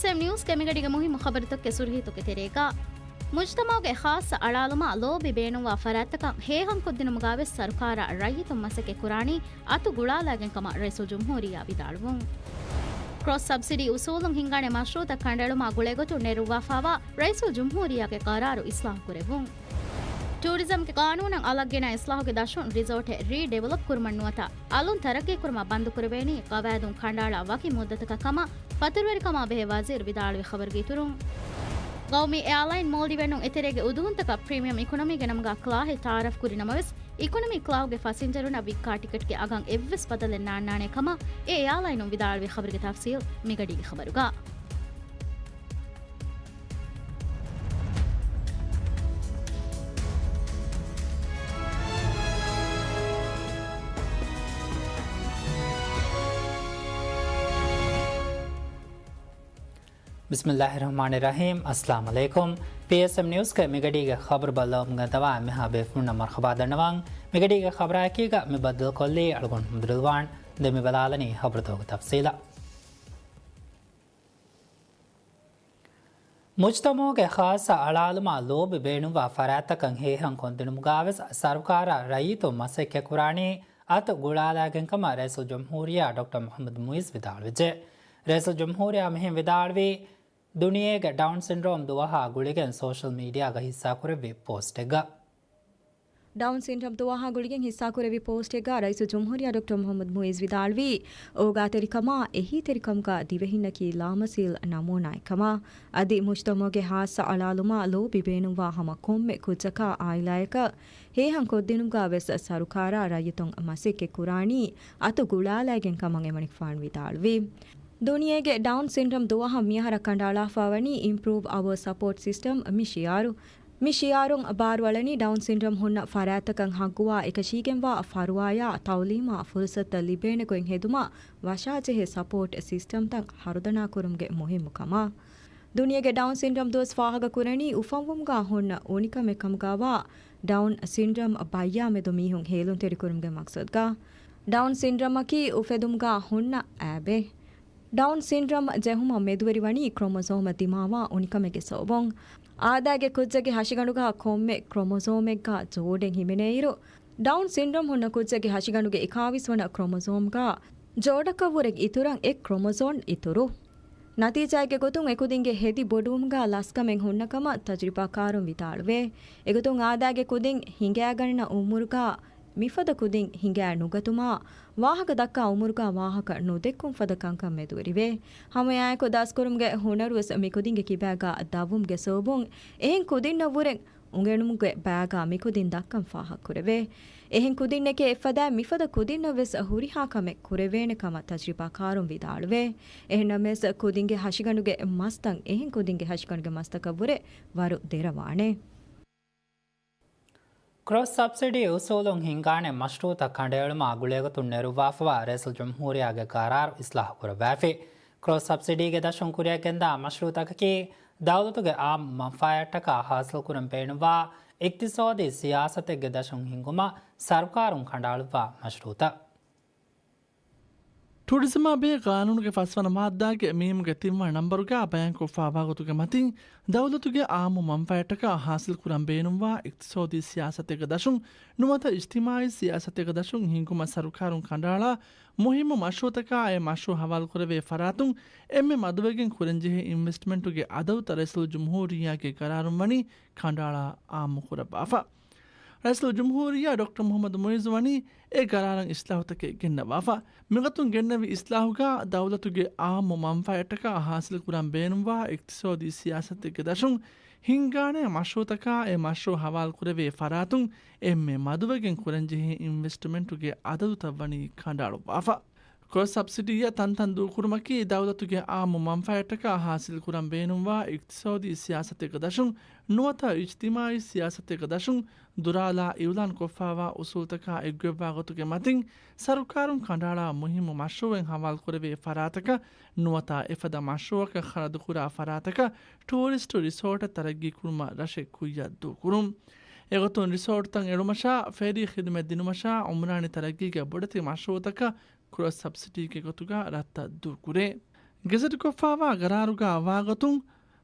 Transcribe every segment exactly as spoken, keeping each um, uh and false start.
ސެމް ނިއުސްގެ މިގަޑީގެ މުހިއްމު ޚަބަރުތަކުގެ ސުރުހީތަކުގެ ތެރޭގަ، މުޖްތަމައުގެ ޚާއްޞަ އަޅާލުމާ ލޯބި ބޭނުންވާ ފަރާތްތަކަށް ހޭހަންކޮށްދިނުމުގާވެސް ސަރުކާރާ ރައްޔިތުން މަސައްކަތް ކުރާނީ އަތު ގުޅާލާގެން ކަމަށް ރައީސުލްޖުމްހޫރިއްޔާ ވިދާޅުވުން. ކްރޮސް ސަބްސިޑީ އުސޫލުން ހިންގާނެ މަޝްރޫއުތައް ކަނޑައެޅުމާ ގުޅޭގޮތުން ނެރުއްވާފާވާ ރައީސުލްޖުމްހޫރިއްޔާގެ ޤަރާރު އިސްލާހު ކުރެއްވުން. ޓޫރިޒަމްގެ ޤާނޫނަށް އަލަށް ގެނައި އިސްލާހުގެ ދަށުން ރިސޯޓެއް ރީޑިވެލޮޕް ކުރުމަށް ނުވަތަ އަލުން ތަރައްގީ ކުރުމަށް ބަންދު ކުރެވޭނީ ޤަވާއިދުން ކަނޑައަޅާ ވަކި މުއްދަތަކަށް ކަމަށް ފަތުރުވެރިކަމާ ބެހޭ ވަޒީރު ވިދާޅުވި ޚަބަރުގެ އިތުރުން. ގައުމީ އެއާލައިން މޯލްޑިވެއްނުން އެތެރޭގެ އުދުހުންތަކަށް ޕްރީމިއަމް އިކޮނޮމީގެ ނަމުގަ ކްލާހެއް ތައާރަފް ކުރި ނަމަވެސް، އިކޮނޮމީ ކްލާހުގެ ފަސިންޖަރުންނަށް ވިއްކާ ޓިކެޓްގެ އަގަށް އެއްވެސް ބަދަލެއް ނާންނާނޭ ކަމަށް އެ އެއާލައިނުން ވިދާޅުވި ޚަބަރުގެ ތަފްސީލް މިގަޑީގެ ޚަބަރުގަ. ބިސްމިއްލާހި ރަޙްމާނި ރަޙީމް. އައްސަލާމު ޢަލައިކުމް. ޕީއެސްއެމް ނިއުސްގެ މިގަޑީގެ ޚަބަރު ބައްލަވުމުގެ ދަވާ މިހާ ބޭފުޅުންނަށް މަރުޙަބާ ދަންނަވަން. މިގަޑީގެ ޚަބަރާއެކީގަ މި ބައްދަލުކޮށްލީ އަޅުގަނޑު މުދުރިލްވާން. ދެން މި ބަލާލަނީ ޚަބަރުތަކުގެ ތަފްސީލަށް. މުޖްތަމައުގެ ޚާއްޞަ އަޅާލުމާ ލޯބި ބޭނުންވާ ފަރާތްތަކަށް ހޭހަން ކޮށްދިނުމުގާވެސް ސަރުކާރާ ރައްޔިތުން މަސައްކަތް ކުރާނީ އަތު ގުޅާލާގެން ކަމަށް ރައީސުލްޖުމްހޫރިއްޔާ ޑޮކްޓަރ މުޙައްމަދު މުޢިއްޒު ވިދާޅުވެއްޖެ. ރައީސުލްޖުމްހޫރިއްޔާ މިހެން ވިދާޅުވީ، ދުނިޔޭގެ ޑައުން ސިންޑްރޯމް ދުވަހާ ގުޅިގެން ސޯޝަލް މީޑިއާގަ ހިއްސާކުރެއްވި ޕޯސްޓެއްގަ. ޑައުން ސިންޑްރޯމް ދުވަހާ ގުޅިގެން ހިއްސާކުރެއްވި ޕޯސްޓެއްގަ ރައީސުލްޖުމްހޫރިއްޔާ ޑޮކްޓަރ މުޙައްމަދު މުޢިއްޒު ވިދާޅުވީ، އޯގާތެރިކަމާ އެހީތެރިކަމުގަ ދިވެހިންނަކީ ލާމަސީލް ނަމޫނާއެއް ކަމަށް. އަދި މުޖްތަމައުގެ ޚާއްޞަ އަޅާލުމާ ލޯބި ބޭނުންވާ ހަމަ ކޮންމެ ކުއްޖަކާ އާއިލާއަކަށް ހޭހަން ކޮށްދިނުމުގަ ވެސް ސަރުކާރާ ރައްޔިތުން މަސައްކަތް ކުރާނީ އަތު ގުޅާލާގެން ކަމަށް އެމަނިކުފާނު ވިދާޅުވި. ދުނިޔޭގެ ޑައުން ސިންޑްރޯމް ދުވަހަށް މިއަހަރަށް ކަނޑައަޅާފަވަނީ އިމްޕްރޫވް އަވަރ ސަޕޯޓް ސިސްޓަމް މި ޝިޢާރު. މި ޝިޢާރުން ބާރުއަޅަނީ ޑައުން ސިންޑްރޯމް ހުންނަ ފަރާތްތަކަށް ހައްގުވާ އެކަށީގެންވާ ފަރުވާޔާ ތައުލީމާ ފުރުސަތުތައް ލިބޭނެ ގޮތް ހެދުމަށް ވަށާޖެހޭ ސަޕޯޓް ސިސްޓަމްތައް ހަރުދަނާކުރުމުގެ މުހިއްމުކަމަށް. ދުނިޔޭގެ ޑައުން ސިންޑްރޯމް ދުވަސް ފާހަގަކުރަނީ އުފަންވުމުގަ ހުންނަ އުނިކަމެއް ކަމުގަވާ ޑައުން ސިންޑްރޯމް ބައްޔާ މެދު މީހުން ހޭލުންތެރިކުރުމުގެ މަޤްޞަދުގަ. ޑައުން ސިންޑްރޯމަކީ އުފެދުމުގަ ހުންނަ އައިބެއް. ޑައުން ސިންޑްރޯމް ޖެހުމަށް މެދުވެރިވަނީ ކްރޮމޮސޯމަށް ދިމާވާ އުނިކަމެއްގެ ސަބަބުން. އާދައިގެ ކުއްޖެއްގެ ހަށިގަނޑުގަ ކޮންމެ ކްރޮމޮސޯމެއްގަ ޖޯޑެއް ހިމެނޭއިރު، ޑައުން ސިންޑްރޯމް ހުންނަ ކުއްޖެއްގެ ހަށިގަނޑުގެ އެކާވީސް ވަނަ ކްރޮމޮސޯމްގަ ޖޯޑަކަށްވުރެ އިތުރަށް އެއް ކްރޮމޮސޯމް އިތުރު. ނަތީޖާއެއްގެ ގޮތުން އެކުދިންގެ ހެދި ބޮޑުވުމުގަ ލަސްކަމެއް ހުންނަ ކަމަށް ތަޖުރިބާކާރުން ވިދާޅުވޭ. އެގޮތުން އާދައިގެ ކުދިން ހިނގައިގަންނަ އުމުރުގަ މިފަދަ ކުދިން ހިނގާ ނުގަތުމާ، ވާހަކަ ދައްކާ އުމުރުގަ ވާހަކަ ނުދެއްކުން ފަދަ ކަންކަން މެދުވެރިވޭ. ހަމައެއާއެކު ދަސްކުރުމުގެ ހުނަރުވެސް މިކުދިންގެ ކިބާގަ ދަށްވުމުގެ ސަބަބުން އެހެން ކުދިންނަށްވުރެ އުނގެނުމުގެ ބައިގަ މިކުދިން ދައްކަން ފާހަގަކުރެވޭ. އެހެން ކުދިންނެކޭ އެއްފަދައިން މިފަދަ ކުދިންނަށްވެސް ހުރިހާ ކަމެއް ކުރެވޭނެ ކަމަށް ތަޖުރިބާކާރުން ވިދާޅުވޭ. އެހެންނަމަވެސް ކުދިންގެ ހަށިގަނޑުގެ މަސްތައް އެހެން ކުދިންގެ ހަށިގަނޑުގެ މަސްތަކަށްވުރެ ވަރު ދެރަވާނެ. ކްރޮސް ސަބްސިޑީ އުސޫލުން ހިންގާނެ މަޝްރޫއުތައް ކަނޑައެޅުމާ ގުޅޭގޮތުން ނެރުއްވާފަވާ ރައީސުލްޖުމްހޫރިއްޔާގެ ގަރާރު އިސްލާހު ކުރައްވައިފި. ކްރޮސް ސަބްސިޑީގެ ދަށުން ކުރިއަށްގެންދާ މަޝްރޫއުތަކަކީ ދައުލަތުގެ އާއްމު މަންފާއަށްޓަކާ ހާސިލްކުރަން ބޭނުންވާ އިޤްތިޞާދީ ސިޔާސަތެއްގެ ދަށުން ހިންގުމަށް ސަރުކާރުން ކަނޑައަޅުއްވާ މަޝްރޫއުތައް. ޓޫރިޒަމާ ބެހޭ ޤާނޫނުގެ ފަސްވަނަ މާއްދާގެ މީމުގެ ތިންވަނަ ނަންބަރުގަ ބަޔާންކޮށްފާވާ ގޮތުގެ މަތިން، ދައުލަތުގެ އާއްމު މަންފާއަށްޓަކާ ހާސިލްކުރަން ބޭނުންވާ އިޤްތިޞާދީ ސިޔާސަތެއްގެ ދަށުން ނުވަތަ އިޖްތިމާޢީ ސިޔާސަތެއްގެ ދަށުން ހިންގުމަށް ސަރުކާރުން ކަނޑައަޅާ މުހިއްމު މަޝްރޫއުތަކާ އެ މަޝްރޫއު ހަވާލުކުރެވޭ ފަރާތުން އެންމެ މަދުވެގެން ކުރަންޖެހޭ އިންވެސްޓްމަންޓުގެ އަދަދުތައް ރައީސުލްޖުމްހޫރިއްޔާގެ ގަރާރުން ވަނީ ކަނޑައަޅާ އާއްމުކުރައްވާފަ. ރައީސުލްޖުމްހޫރިއްޔާ ޑޮކްޓަރ މުޙައްމަދު މުޢިއްޒު ވަނީ އެ ގަރާރަށް އިސްލާހުތަކެއް ގެންނަވާފަ. މިގޮތުން ގެންނެވި އިސްލާހުގަ ދައުލަތުގެ އާއްމު މަންފާއަށްޓަކާ ހާސިލްކުރަން ބޭނުންވާ އިޤްތިޞާދީ ސިޔާސަތެއްގެ ދަށުން ހިންގާނެ މަޝްރޫއުތަކާ އެ މަޝްރޫއު ހަވާލުކުރެވޭ ފަރާތުން އެންމެ މަދުވެގެން ކުރަންޖެހޭ އިންވެސްޓްމަންޓުގެ އަދަދުތައް ވަނީ ކަނޑައަޅުއްވާފަ. ކްރޮސް ސަބްސިޑީއަށް ތަންތަން ދޫކުރުމަކީ ދައުލަތުގެ އާއްމު މަންފާއަށްޓަކާ ހާސިލްކުރަން ބޭނުންވާ އިޤްތިޞާދީ ސިޔާސަތެއްގެ ދަށުން ނުވަތަ އިޖްތިމާޢީ ސިޔާސަތެއްގެ ދަށުން ދުރާލާ އިޢުލާން ކޮށްފާވާ އުސޫލުތަކާ އެއްގޮތްވާ ގޮތުގެ މަތިން ސަރުކާރުން ކަނޑައަޅާ މުހިއްމު މަޝްރޫއެއް ހަވާލުކުރެވޭ ފަރާތަކަށް ނުވަތަ އެފަދަ މަޝްރޫއަކަށް ޚަރަދުކުރާ ފަރާތަކަށް ޓޫރިސްޓު ރިސޯޓެއް ތަރައްގީކުރުމަށް ރަށެއް ކުއްޔަށް ދޫކުރުން. އެގޮތުން ރިސޯޓްތައް އެޅުމަށާ، ފެރީ ޚިދުމަތް ދިނުމަށާ، އުމްރާނީ ތަރައްގީގެ ބޮޑެތި މަޝްރޫއުތަކަށް ކްރޮސް ސަބްސިޑީގެ ގޮތުގަ ރަށްތައް ދޫކުރޭ. ގެޒެޓްކޮށްފައިވާ ގަރާރުގަ ވާގޮތުން،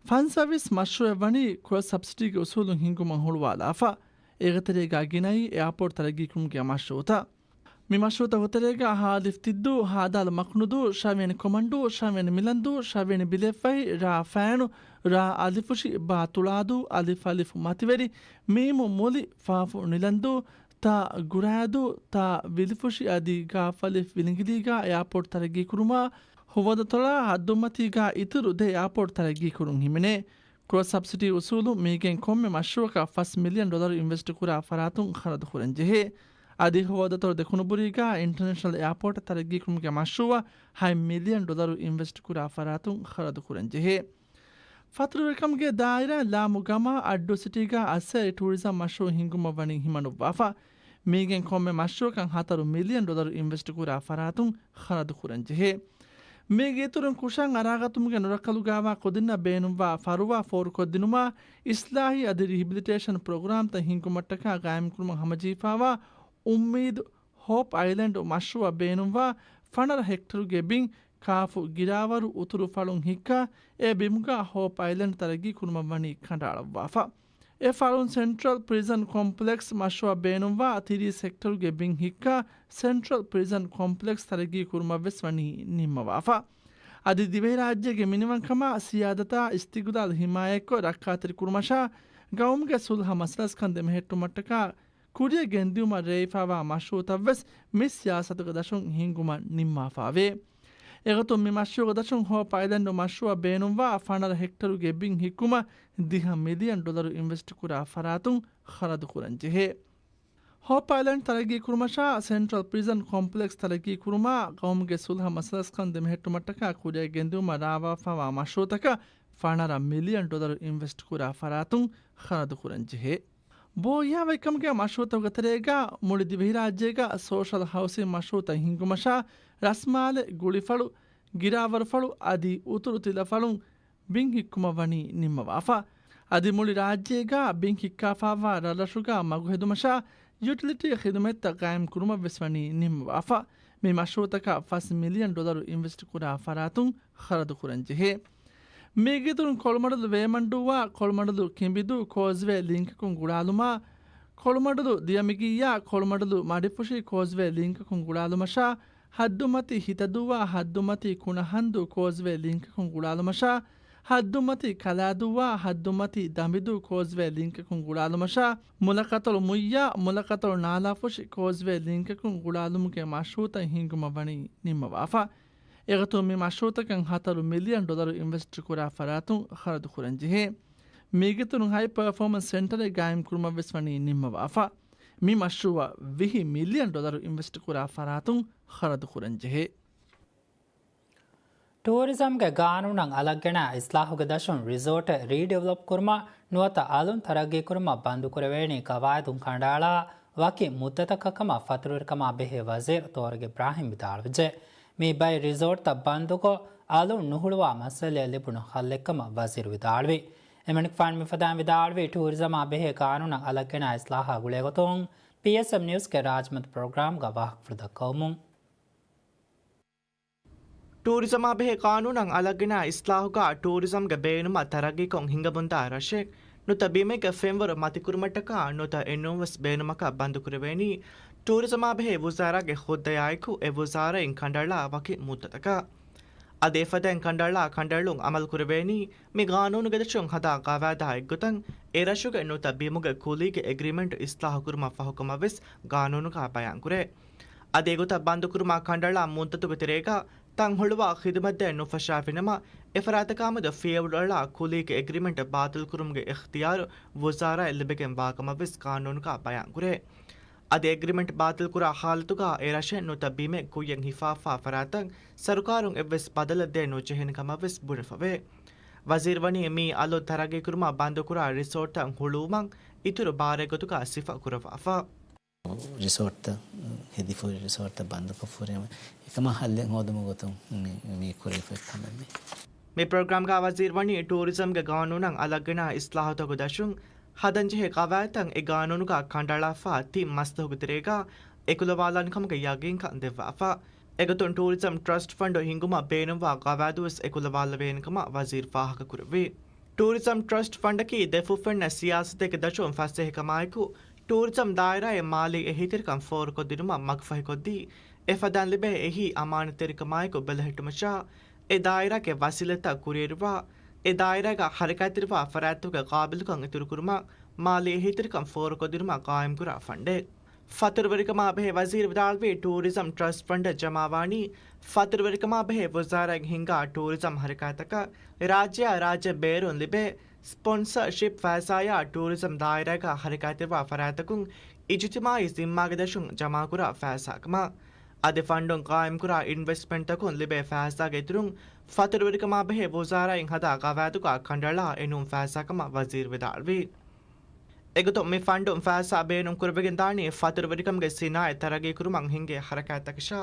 ފަންސަވީސް މަޝްރޫޢެއް ވަނީ ކްރޮސް ސަބްސިޑީގެ އުސޫލުން ހިންގުމަށް ހުޅުވާލާފަ. އޭގެތެރޭގަ ގިނައީ އެއާޕޯޓް ތަރައްގީކުރުމުގެ މަޝްރޫޢުތައް. މި މަޝްރޫޢުތަކުގެ ތެރޭގަ ހާ އަލިފް ތިއްދޫ، ހާ ދާލް މަކުނުދޫ، ޝަވިޔަނި ކޮމަންޑޫ، ޝަވިޔަނި މިލަންދޫ، ޝަވިޔަނި ބިލެއްފަހި، ރާ ފައިނު، ރާ އަލިފުށި، ބާ ތުޅާދޫ، އަލިފް އަލިފު މަތިވެރި، މީމު މުލި، ފާފު ނިލަންދޫ، ތާ ގުރާދޫ، ތާ ވިލިފުށި އަދި ގާފް އަލިފް ވިލިނގިލީގަ އެއާޕޯޓް ތަރައްގީކުރުމަށް ހުވަދަތޮޅާ ހައްދުމަތީގަ އިތުރު ދެ އެއާޕޯޓް ތަރައްގީކުރުން ހިމެނޭ. ކްރޮސް ސަބްސިޑީ އުސޫލުން މީގެން ކޮންމެ މަޝްރޫޢަކަށް ފަސް މިލިއަން ޑޮލަރު އިންވެސްޓް ކުރާ ފަރާތުން ޚަރަދު ކުރަން ޖެހޭ. އަދި ހުވަދަތޮޅު ދެކުނުބުރީގަ އިންޓަރނޭޝަނަލް އެއާޕޯޓް ތަރައްގީކުރުމުގެ މަޝްރޫޢަށް ހަތް މިލިއަން ޑޮލަރު އިންވެސްޓް ކުރާ ފަރާތުން ޚަރަދު ކުރަން ޖެހޭ. ފަތުރުވެރިކަމުގެ ދާއިރާ ލާމު ގަމާ އައްޑޫ ސިޓީގަ އައްސައިރި ޓޫރިޒަމް މަޝްރޫޢު ހިންގުމަށް ވަނީ ހިމަނުއްވާފަ. މީގެން ކޮންމެ މަޝްރޫޢަކަށް ހަތަރު މިލިއަން ޑޮލަރު އިންވެސްޓް ކުރާ ފަރާތުން ޚަރަދު ކުރަން ޖެހޭ. މީގެ އިތުރުން ކުށަށް އަރާގަތުމުގެ ނުރައްކަލުގައިވާ ކުދިންނަށް ބޭނުންވާ ފަރުވާ ފޯރުކޮށްދިނުމާ، އިސްލާހީ އަދި ރިހެބިލިޓޭޝަން ޕްރޮގްރާމްތައް ހިންގުމަށްޓަކާ ގާއިމްކުރުމަށް ހަމަޖެހިފައިވާ އުއްމީދު ހޯޕް އައިލެންޑް މަޝްރޫޢަށް ބޭނުންވާ ފަނަރަ ހެކްޓަރުގެ ބިން، ކާފު ގިރާވަރު އުތުރު ފަޅުން ހިއްކާ، އެ ބިމުގަ ހޯޕް އައިލެންޑް ތަރައްގީ ކުރުމަށް ވަނީ ކަނޑައަޅައްވާފަ. އެ ފަޅުން ސެންޓްރަލް ޕްރިޒަން ކޮމްޕްލެކްސް މަޝްރޫޢަށް ބޭނުންވާ ތިރީސް ހެކްޓަރުގެ ބިން ހިއްކާ، ސެންޓްރަލް ޕްރިޒަން ކޮމްޕްލެކްސް ތަރައްގީ ކުރުމަށް ވެސް ވަނީ ނިންމަވާފަ. އަދި ދިވެހިރާއްޖޭގެ މިނިވަންކަމާ، ސިޔާދަތާ، އިސްތިގްލާލް ހިމާޔަތްކޮށް ރައްކާތެރި ކުރުމަށާ، ގައުމުގެ ސުލްހަ މަސަލަސްކަން ދެމެހެއްޓުމަށްޓަކާ، ކުރިއަށް ގެންދިއުމަށް ރޭވިފައިވާ މަޝްރޫޢުތައްވެސް މި ސިޔާސަތުގެ ދަށުން ހިންގުމަށް ނިންމާފައިވޭ. އެގޮތުން މި މަޝްރޫޢުގެ ދަށުން ހޯޕް އައިލެންޑް މަޝްރޫޢަށް ބޭނުންވާ ފަނަރަ ހެކްޓަރުގެ ބިން ހިއްކުމަށް ދިހަ މިލިއަން ޑޮލަރު އިންވެސްޓް ކުރާ ފަރާތުން ޚަރަދު ކުރަން ޖެހޭ. ހޯޕް އައިލެންޑް ތަރައްގީ ކުރުމަށާ، ސެންޓްރަލް ޕްރިޒަން ކޮމްޕްލެކްސް ތަރައްގީ ކުރުމާ، ގައުމުގެ ސުލްހަ މަސަލަސްކަން ދެމެހެއްޓުމަށްޓަކާ ކުރިއަށް ގެންދިއުމަށް ރާވާފައިވާ މަޝްރޫޢުތަކަށް ފަނަރަ މިލިއަން ޑޮލަރު އިންވެސްޓް ކުރާ ފަރާތުން ޚަރަދު ކުރަން ޖެހޭ. ބޯހިޔާވަހިކަމުގެ މަޝްރޫޢުތަކުގެ ތެރޭގަ މުޅި ދިވެހިރާއްޖޭގަ ސޯޝަލް ހައުސިން މަޝްރޫޢުތައް ހިންގުމަށާ، ރަސްމާލެ، ގުޅިފަޅު، ގިރާވަރުފަޅު އަދި އުތުރު ތިލަފަޅުން ބިން ހިއްކުމަށް ވަނީ ނިންމަވާފަ. އަދި މުޅި ރާއްޖޭގަ ބިން ހިއްކާފައިވާ ރަށްރަށުގަ މަގު ހެދުމަށާ، ޔުޓިލިޓީ ޚިދުމަތްތައް ގާއިމް ކުރުމަށް ވެސް ވަނީ ނިންމަވާފަ. މި މަޝްރޫޢުތަކަށް ފަސް މިލިއަން ޑޮލަރު އިންވެސްޓް ކުރާ ފަރާތުން ޚަރަދު ކުރަން ޖެހޭ. މީގެއިތުރުން ކޮޅުމަޑުލު ވޭމަންޑޫއާ ކޮޅުމަޑުލު ކިނބިދޫ ކޯޒްވޭ ލިންކަކުން ގުޅާލުމާ، ކޮޅުމަޑުލު ދިޔަމިގިއްޔާ ކޮޅުމަޑުލު މަޑިފުށި ކޯޒްވޭ ލިންކަކުން ގުޅާލުމަށާ، ހައްދުމަތި ހިތަދޫއާ ހައްދުމަތި ކުނަހަންދޫ ކޯޒްވޭ ލިންކަކުން ގުޅާލުމަށާ، ހައްދުމަތި ކަލާދޫއާ ހައްދުމަތި ދަނބިދޫ ކޯޒްވޭ ލިންކަކުން ގުޅާލުމަށާ، މުލަކަތޮޅު މުއްޔާ މުލަކަތޮޅު ނާލާފުށި ކޯޒްވޭ ލިންކަކުން ގުޅާލުމުގެ މަޝްރޫޢުތައް ހިންގުމަށް ވަނީ ނިންމަވާފަ. އެގޮތުން މި މަޝްރޫޢުތަކަށް ހަތަރު މިލިއަން ޑޮލަރު އިންވެސްޓް ކުރާ ފަރާތުން ޚަރަދު ކުރަން ޖެހޭ. މީގެއިތުރުން ހައި ޕަރފޯމަންސް ސެންޓަރެއް ގާއިމް ކުރުމަށް ވެސް ވަނީ ނިންމަވާފަ. މި މަޝްރޫޢަށް ވިހި މިލިއަން ޑޮލަރު އިންވެސްޓް ކުރާ ފަރާތުން ޚަރަދު ކުރަން ޖެހޭ. ޓޫރިޒަމްގެ ގާނޫނަށް އަލަށްގެނައި އިސްލާހުގެ ދަށުން ރިސޯޓެއް ރީޑިވެލޮޕް ކުރުމަށް ނުވަތަ އަލުން ތަރައްގީ ކުރުމަށް ބަންދުކުރެވޭނީ ގަވާއިދުން ކަނޑައަޅާ ވަކި މުއްދަތަކަށް ކަމަށް ފަތުރުވެރިކަމާ ބެހޭ ވަޒީރު ތޯރަގެ އިބްރާހިމް ވިދާޅުވެއްޖެ. މި ބައެއް ރިސޯޓްތައް ބަންދުކޮށް، އަލުން ނުހުޅުވާ މައްސަލައަށް ލިބުނު ހައްލެއްކަމަށް ވަޒީރު ވިދާޅުވި. އެމަނިކުފާނު މިފަދައިން ވިދާޅުވީ، ޓޫރިޒަމާ ބެހޭ ގާނޫނަށް އަލަށްގެނައި އިސްލާހާ ގުޅޭގޮތުން ޕީއެސްއެމް ނިއުސްގެ ރާޖުމަތި ޕްރޮގްރާމްގަ ވާހަކަފުޅު ދައްކަވަމުން. ޓޫރިޒަމާ ބެހޭ ގާނޫނަށް އަލަށްގެނައި އިސްލާހުގަ ޓޫރިޒަމްގެ ބޭނުމަށް ތަރައްގީކޮށް ހިނގަމުންދާ ރަށެއް ނުތަ ބިމެއްގެ ފެންވަރު މަތިކުރުމަށްޓަކާ ނުތަ އެނޫންވެސް ބޭނުމަކަށް ބަންދުކުރެވޭނީ ޓޫރިޒަމާ ބެހޭ ވުޒާރާގެ ހުއްދަޔާއެކު އެ ވުޒާރާއިން ކަނޑައަޅާ ވަކި މުއްދަތަކަށް. އަދި އެފަދައިން ކަނޑައަޅާ ކަނޑައެޅުން އަމަލުކުރެވޭނީ މި ގާނޫނުގެ ދަށުން ހަދާ ގަވާއިދާ އެއްގޮތަށް އެ ރަށުގެ ނުތަ ބިމުގެ ކުލީގެ އެގްރިމެންޓް އިސްލާހުކުރުމަށް ފަހުކަމަށް ވެސް ގާނޫނުގަ ބަޔާންކުރޭ. އަދި އެގޮތަށް ބަންދުކުރުމާ ކަނޑައަޅާ މުއްދަތުގެ ތެރޭގަ ތަން ހުޅުވާ ޚިދުމަތްދޭން ނުފަށާފިނަމަ، އެފަރާތަކާމެދު ފިޔަވަޅުއަޅާ ކުލީގެ އެގްރިމެންޓް ބާތިލްކުރުމުގެ އިޚްތިޔާރު ވުޒާރާއަށް ލިބިގެން ވާކަމަށް ވެސް ގާނޫނުގަ ބަޔާންކުރޭ. އަދި އެގްރިމެންޓް ބާތިލްކުރާ ހާލަތުގަ އެ ރަށެއް ނުތަ ބިމެއް ކުއްޔަށް ހިފާފާ ފަރާތަށް ސަރުކާރުން އެއްވެސް ބަދަލެއް ދޭން ނުޖެހޭނެ ކަމަށް ވެސް ބުނެފަވޭ. ވަޒީރު ވަނީ މިއީ އަލުން ތަރައްގީކުރުމަށް ބަންދުކުރާ ރިސޯޓްތައް ހުޅުވުމަށް އިތުރު ބާރެއްގެ ގޮތުގަ ސިފަ ކުރައްވާފަ. ރިސޯޓްތައް ހެދިފަހުރި، ރިސޯޓްތައް ބަންދުކޮށްފަހުރި ހަމަ އެކަމަށް ހައްލެއް ހޯދުމުގެ ގޮތުން މި، މި ކުރެވިފައި ކަމެއް މި. މި ޕްރޮގްރާމްގަ ވަޒީރު ވަނީ ޓޫރިޒަމްގެ ގާނޫނަށް އަލަށްގެނައި އިސްލާހުތަކުގެ ދަށުން ހަދަންޖެހޭ ގަވާއިދުތައް އެ ގާނޫނުގަ ކަނޑައަޅާފަ ތިން މަސްތަކުގެ ތެރޭގަ އެކުލަވާލާނެ ކަމުގެ ޔަގީންކަން ދެއްވާފަ. އެގޮތުން ޓޫރިޒަމް ޓްރަސްޓް ފަންޑު ހިންގުމަށް ބޭނުންވާ ގަވާއިދުވެސް އެކުލަވާލެވޭނެ ކަމަށް ވަޒީރު ފާހަގަކުރެއްވި. ޓޫރިޒަމް ޓްރަސްޓް ފަންޑަކީ ދެފުށްފެންނަ ސިޔާސަތެއްގެ ދަށުން ފަސޭހަކަމާއެކު، ޓޫރިޒަމް ދާއިރާއިން މާލީ އެހީތެރިކަން ފޯރުކޮށްދިނުމަށް މަގުފަހިކޮށްދީ، އެފަދައިން ލިބޭ އެހީ އަމާނަތްތެރިކަމާއެކު ބެލެހެއްޓުމަށާ، އެ ދާއިރާގެ ވަސީލަތްތައް ކުރިއެރުވާ، އެ ދާއިރާގަ ހަރަކާތްތެރިވާ ފަރާތްތަކުގެ ގާބިލުކަން އިތުރުކުރުމަށް، މާލީ އެހީތެރިކަން ފޯރުކޮށްދިނުމަށް ގާއިމްކުރާ ފަންޑެއް. ފަތުރުވެރިކަމާ ބެހޭ ވަޒީރު ވިދާޅުވީ، ޓޫރިޒަމް ޓްރަސްޓް ފަންޑަށް ޖަމާވާނީ، ފަތުރުވެރިކަމާ ބެހޭ ވުޒާރާއިން ހިންގާ ޓޫރިޒަމް ހަރަކާތްތަކަށް ރާއްޖެއާ ރާއްޖެ ބޭރުން ލިބޭ ސްޕޮންސަރޝިޕް ފައިސާޔާ ޓޫރިޒަމް ދާއިރާގަ ހަރަކާތްތެރިވާ ފަރާތްތަކުން އިޖުތިމާއީ ޒިންމާގެ ދަށުން ޖަމާކުރާ ފައިސާ ކަމަށް. އަދި ފަންޑުން ގާއިމްކުރާ އިންވެސްޓްމަންޓްތަކުން ލިބޭ ފައިސާގެ އިތުރުން ފަތުރުވެރިކަމާ ބެހޭ ވުޒާރާއިން ހަދާ ގަވާއިދުގަ ކަނޑައަޅާ އެނޫން ފައިސާ ކަމަށް ވަޒީރު ވިދާޅުވި. އެގޮތުން މި ފަންޑުން ފައިސާ ބޭނުން ކުރެވިގެން ދާނީ ފަތުރުވެރިކަމުގެ ސިނާއަތް ތަރައްގީކުރުމަށް ހިންގޭ ހަރަކާތްތަކަށާ،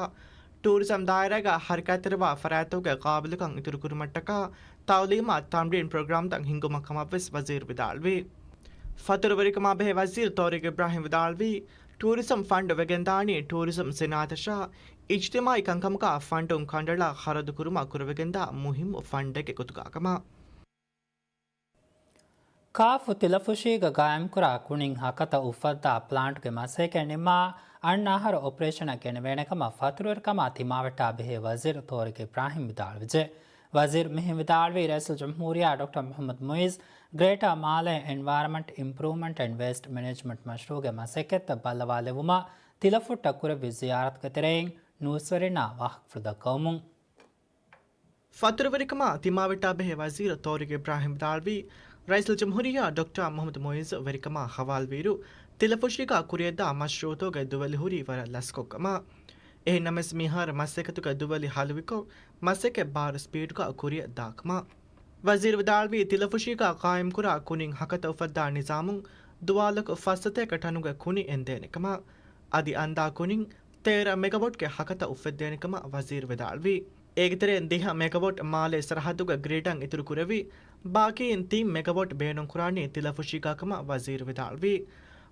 ޓޫރިޒަމް ދާއިރާގަ ހަރަކާތްތެރިވާ ފަރާތްތަކުގެ ގާބިލުކަން އިތުރުކުރުމަށްޓަކާ ތައުލީމާ ތަމްރީން ޕްރޮގްރާމްތައް ހިންގުމަށް ކަމަށްވެސް ވަޒީރު ވިދާޅުވި. ފަތުރުވެރިކަމާ ބެހޭ ވަޒީރު ތޯރިގް އިބްރާހިމް ވިދާޅުވީ، ޓޫރިޒަމް ފަންޑު ވެގެންދާނީ ޓޫރިޒަމް ސިނާއަތަށާ އިޖްތިމާއީ ކަންކަމަކާ ފަންޑުން ކަނޑައަޅާ ޚަރަދުކުރުމަށް ކުރެވިގެންދާ މުހިއްމު ފަންޑެއްގެ ގޮތުގަކަމަށް. ކާފު ތިލަފުށީގަ ގާއިމްކުރާ ކުނިން ހަކަތަ އުފައްދާ ޕްލާންޓުގެ މަސައްކަތް ނިންމާ، އަންނަ އަހަރު އޮޕަރޭޝަނަށް ގެނެވޭނެ ކަމަށް ފަތުރުވެރިކަމާ ތިމާވެއްޓާ ބެހޭ ވަޒީރު ތޯރިގް އިބްރާހިމް ވިދާޅުވިއްޖެ. ވަޒީރު މިހެން ވިދާޅުވީ، ރައީސުލްޖުމްހޫރިއްޔާ ޑޮކްޓަރ މުޙައްމަދު މުޢިއްޒު ގްރޭޓާ މާލޭ އެންވަޔަރަމަންޓް އިމްޕްރޫވްމަންޓް އެންޑް ވޭސްޓް މެނޭޖްމަންޓް މަޝްރޫޢުގެ މަސައްކަތްތައް ބައްލަވާލެއްވުމަށް ތިލަފުއްޓަށް ކުރެއްވި ޒިޔާރަތުގެ ތެރެއިން ނޫސްވެރިންނާ ވާހަކަފުޅު ދައްކަވަމުން. ފަތުރުވެރިކަމާ ތިމާވެއްޓާ ބެހޭ ވަޒީރު ތޯރިގް އިބްރާހިމް ވިދާޅުވީ، ރައީސުލްޖުމްހޫރިއްޔާ ޑޮކްޓަރ މުޙައްމަދު މުޢިއްޒު ވެރިކަމާ ހަވާލުވިއިރު، ތިލަފުށީގަ ކުރިއަށްދާ މަޝްރޫޢުތަކުގެ ދުވެލި ހުރީ ވަރަށް ލަސްކޮށްކަމަށް. އެހެންނަމަވެސް، މިހާރު މަސައްކަތުގެ ދުވެލި ހަލުވިކޮށް، މަސައްކަތް ބާރު ސްޕީޑުގަ ކުރިއަށް ދާކަމަށް. ވަޒީރު ވިދާޅުވީ، ތިލަފުށީގަ ޤާއިމްކުރާ ކުނިން ހަކަތަ އުފައްދާ ނިޒާމުން ދުވާލަކު ފައްސަތޭކަ ޓަނުގެ ކުނި އެންދޭނެ ކަމަށް. އަދި އަންދާ ކުނިން ތޭރަ މެގަވޮޓްގެ ހަކަތަ އުފެއްދޭނެ ކަމަށް ވަޒީރު ވިދާޅުވީ. އޭގެ ތެރެއިން ދިހަ މެގަވޮޓް މާލޭ ސަރަހައްދުގެ ގްރިޑަށް އިތުރު ކުރެވި، ބާކީއިން ތިން މެގަވޮޓް ބޭނުންކުރާނީ ތިލަފުށީގާ ކަމަށް ވަޒީރު ވިދާޅުވީ.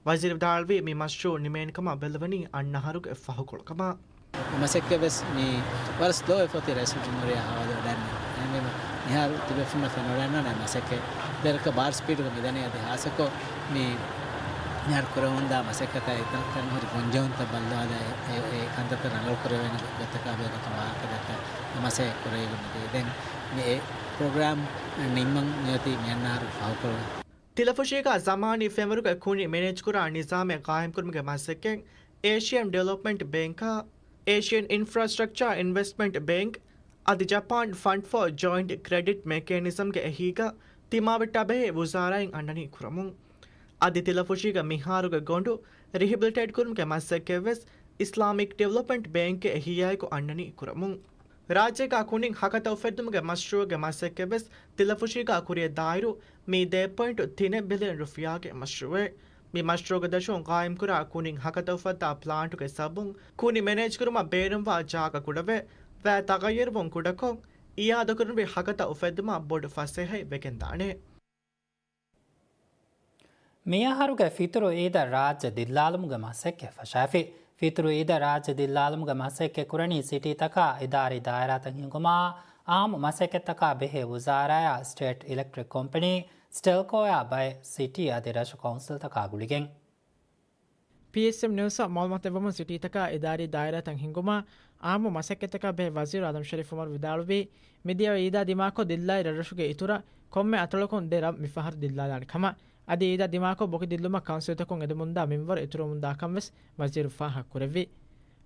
ވަޒީރު ވިދާޅުވީ، މި މަޝްރޫޢު ނިމޭނެ ކަމަށް ބެލެވެނީ އަންނަ އަހަރުގެ ފަހުކޮޅު ކަމަށް. މަސައްކަތް ވެސް މި ވަރަށް ސްލޯ އެއް ފޮތި ރައީސުލްޖުމްހޫރިއްޔާ ހަވާލުވެވަޑައިގެން. އެހެންވީމަ، މިހާރު ތިބޭފުޅުންނަށް ފެނިވަޑައިގަންނަވާނެ މަސައްކަތް ދެރަކަށް ބާރު ސްޕީޑުގަ މިދަނީ. އަދި ހާއްސަކޮށް މި މިހާރު ކުރެވެމުންދާ މަސައްކަތާ އެތަން ތަން ހުރި ގޮންޖެހުންތައް ބައްލަވާލާ އެ، އެ، އެ ކަންތައްތައް ރަނގަޅު ކުރެވޭނެ ގޮތަކާ ބެހޭ ގޮތުން ވާހަކަ ދައްކާ މަސައްކަތް ކުރެވިގެން މިދިޔަ. ދެން މި އެ ޕްރޮގްރާމް ނިންމަން މިއޮތީ މިއަންނަ އަހަރު ފަހުކޮޅު. ތިލަފުށީގަ ޒަމާނީ ފެންވަރުގެ ކުނި މެނޭޖްކުރާ ނިޒާމެއް ޤާއިމްކުރުމުގެ މަސައްކަތް އޭޝިއަން ޑިވެލޮޕްމަންޓް ބޭންކާ، އޭޝިއަން އިންފްރާސްޓްރަކްޗާ އިންވެސްޓްމަންޓް ބޭންކް، އަދި ޖަޕާން ފަންޑް ފޯ ޖޮއިންޓް ކްރެޑިޓް މެކޭނިޒަމްގެ އެހީގަ ތިމާވެއްޓާ ބެހޭ ވުޒާރާއިން އަންނަނީ ކުރަމުން. އަދި ތިލަފުށީގަ މިހާރުގެ ގޮނޑު ރިހެބިލިޓޭޓްކުރުމުގެ މަސައްކަތްވެސް އިސްލާމިކް ޑިވެލޮޕްމަންޓް ބޭންކްގެ އެހީއާއެކު އަންނަނީ ކުރަމުން. ރާއްޖޭގަ ކުނިން ހަކަތަ އުފެއްދުމުގެ މަޝްރޫޢުގެ މަސައްކަތްވެސް ތިލަފުށީގަ ކުރިއަށްދާއިރު، މީ ދެ ޕޮއިންޓު ތިނެއް ބިލިއަން ރުފިޔާގެ މަޝްރޫޢެއް. މި މަޝްރޫޢުގެ ދަށުން ޤާއިމްކުރާ ކުނިން ހަކަތަ އުފައްދާ ޕްލާންޓުގެ ސަބަބުން ކުނި މެނޭޖްކުރުމަށް ބޭނުންވާ ޖާގަ ކުޑަވެ، ވައި ތަޣައްޔަރުވުން ކުޑަކޮށް، އިއާދަކުރެއްވި ހަކަތަ އުފެއްދުމަށް ބޮޑު ފަސޭހައެއް ވެގެންދާނެ. މިއަހަރުގެ ފިތުރު އީދަށް ރާއްޖެ ދިއްލާލުމުގެ މަސައްކަތް ފަށާފި. ފިތުރު އީދަށް ރާއްޖެ ދިއްލާލުމުގެ މަސައްކަތް ކުރަނީ ސިޓީތަކާ އިދާރީ ދާއިރާތައް ހިންގުމާ، އާއްމު މަސައްކަތްތަކާ ބެހޭ ވުޒާރާއާ ސްޓޭޓް އިލެކްޓްރިކް ކޮމްޕަނީ، ސްޓެލްކޯއާ ބައެއް ސިޓީ އަދި ރަށު ކައުންސިލްތަކާ ގުޅިގެން. ޕީއެސްއެމް ނިއުސްއަށް މައުލޫމާތު ދެއްވަމުން، ސިޓީތަކާ އިދާރީ ދާއިރާތައް ހިންގުމާ، އާއްމު މަސައްކަތްތަކާ ބެހޭ ވަޒީރު އާދަމް ޝަރީފް އުމަރު ވިދާޅުވީ، މިދިޔަ އީދާ ދިމާކޮށް ދިއްލާއިރު ރަށްރަށުގެ އިތުރަށް ކޮންމެ އަތޮޅަކުން ދެ ރަށް މިފަހަރު ދިއްލާލާނެ ކަމަށް. އަދި އީދާ ދިމާކޮށް ބޮކި ދިއްލުމަށް ކައުންސިލްތަކުން އެދެމުންދާ މިންވަރު އިތުރުވަމުންދާކަން ވެސް ވަޒީރު ފާހަގަކުރެއްވި.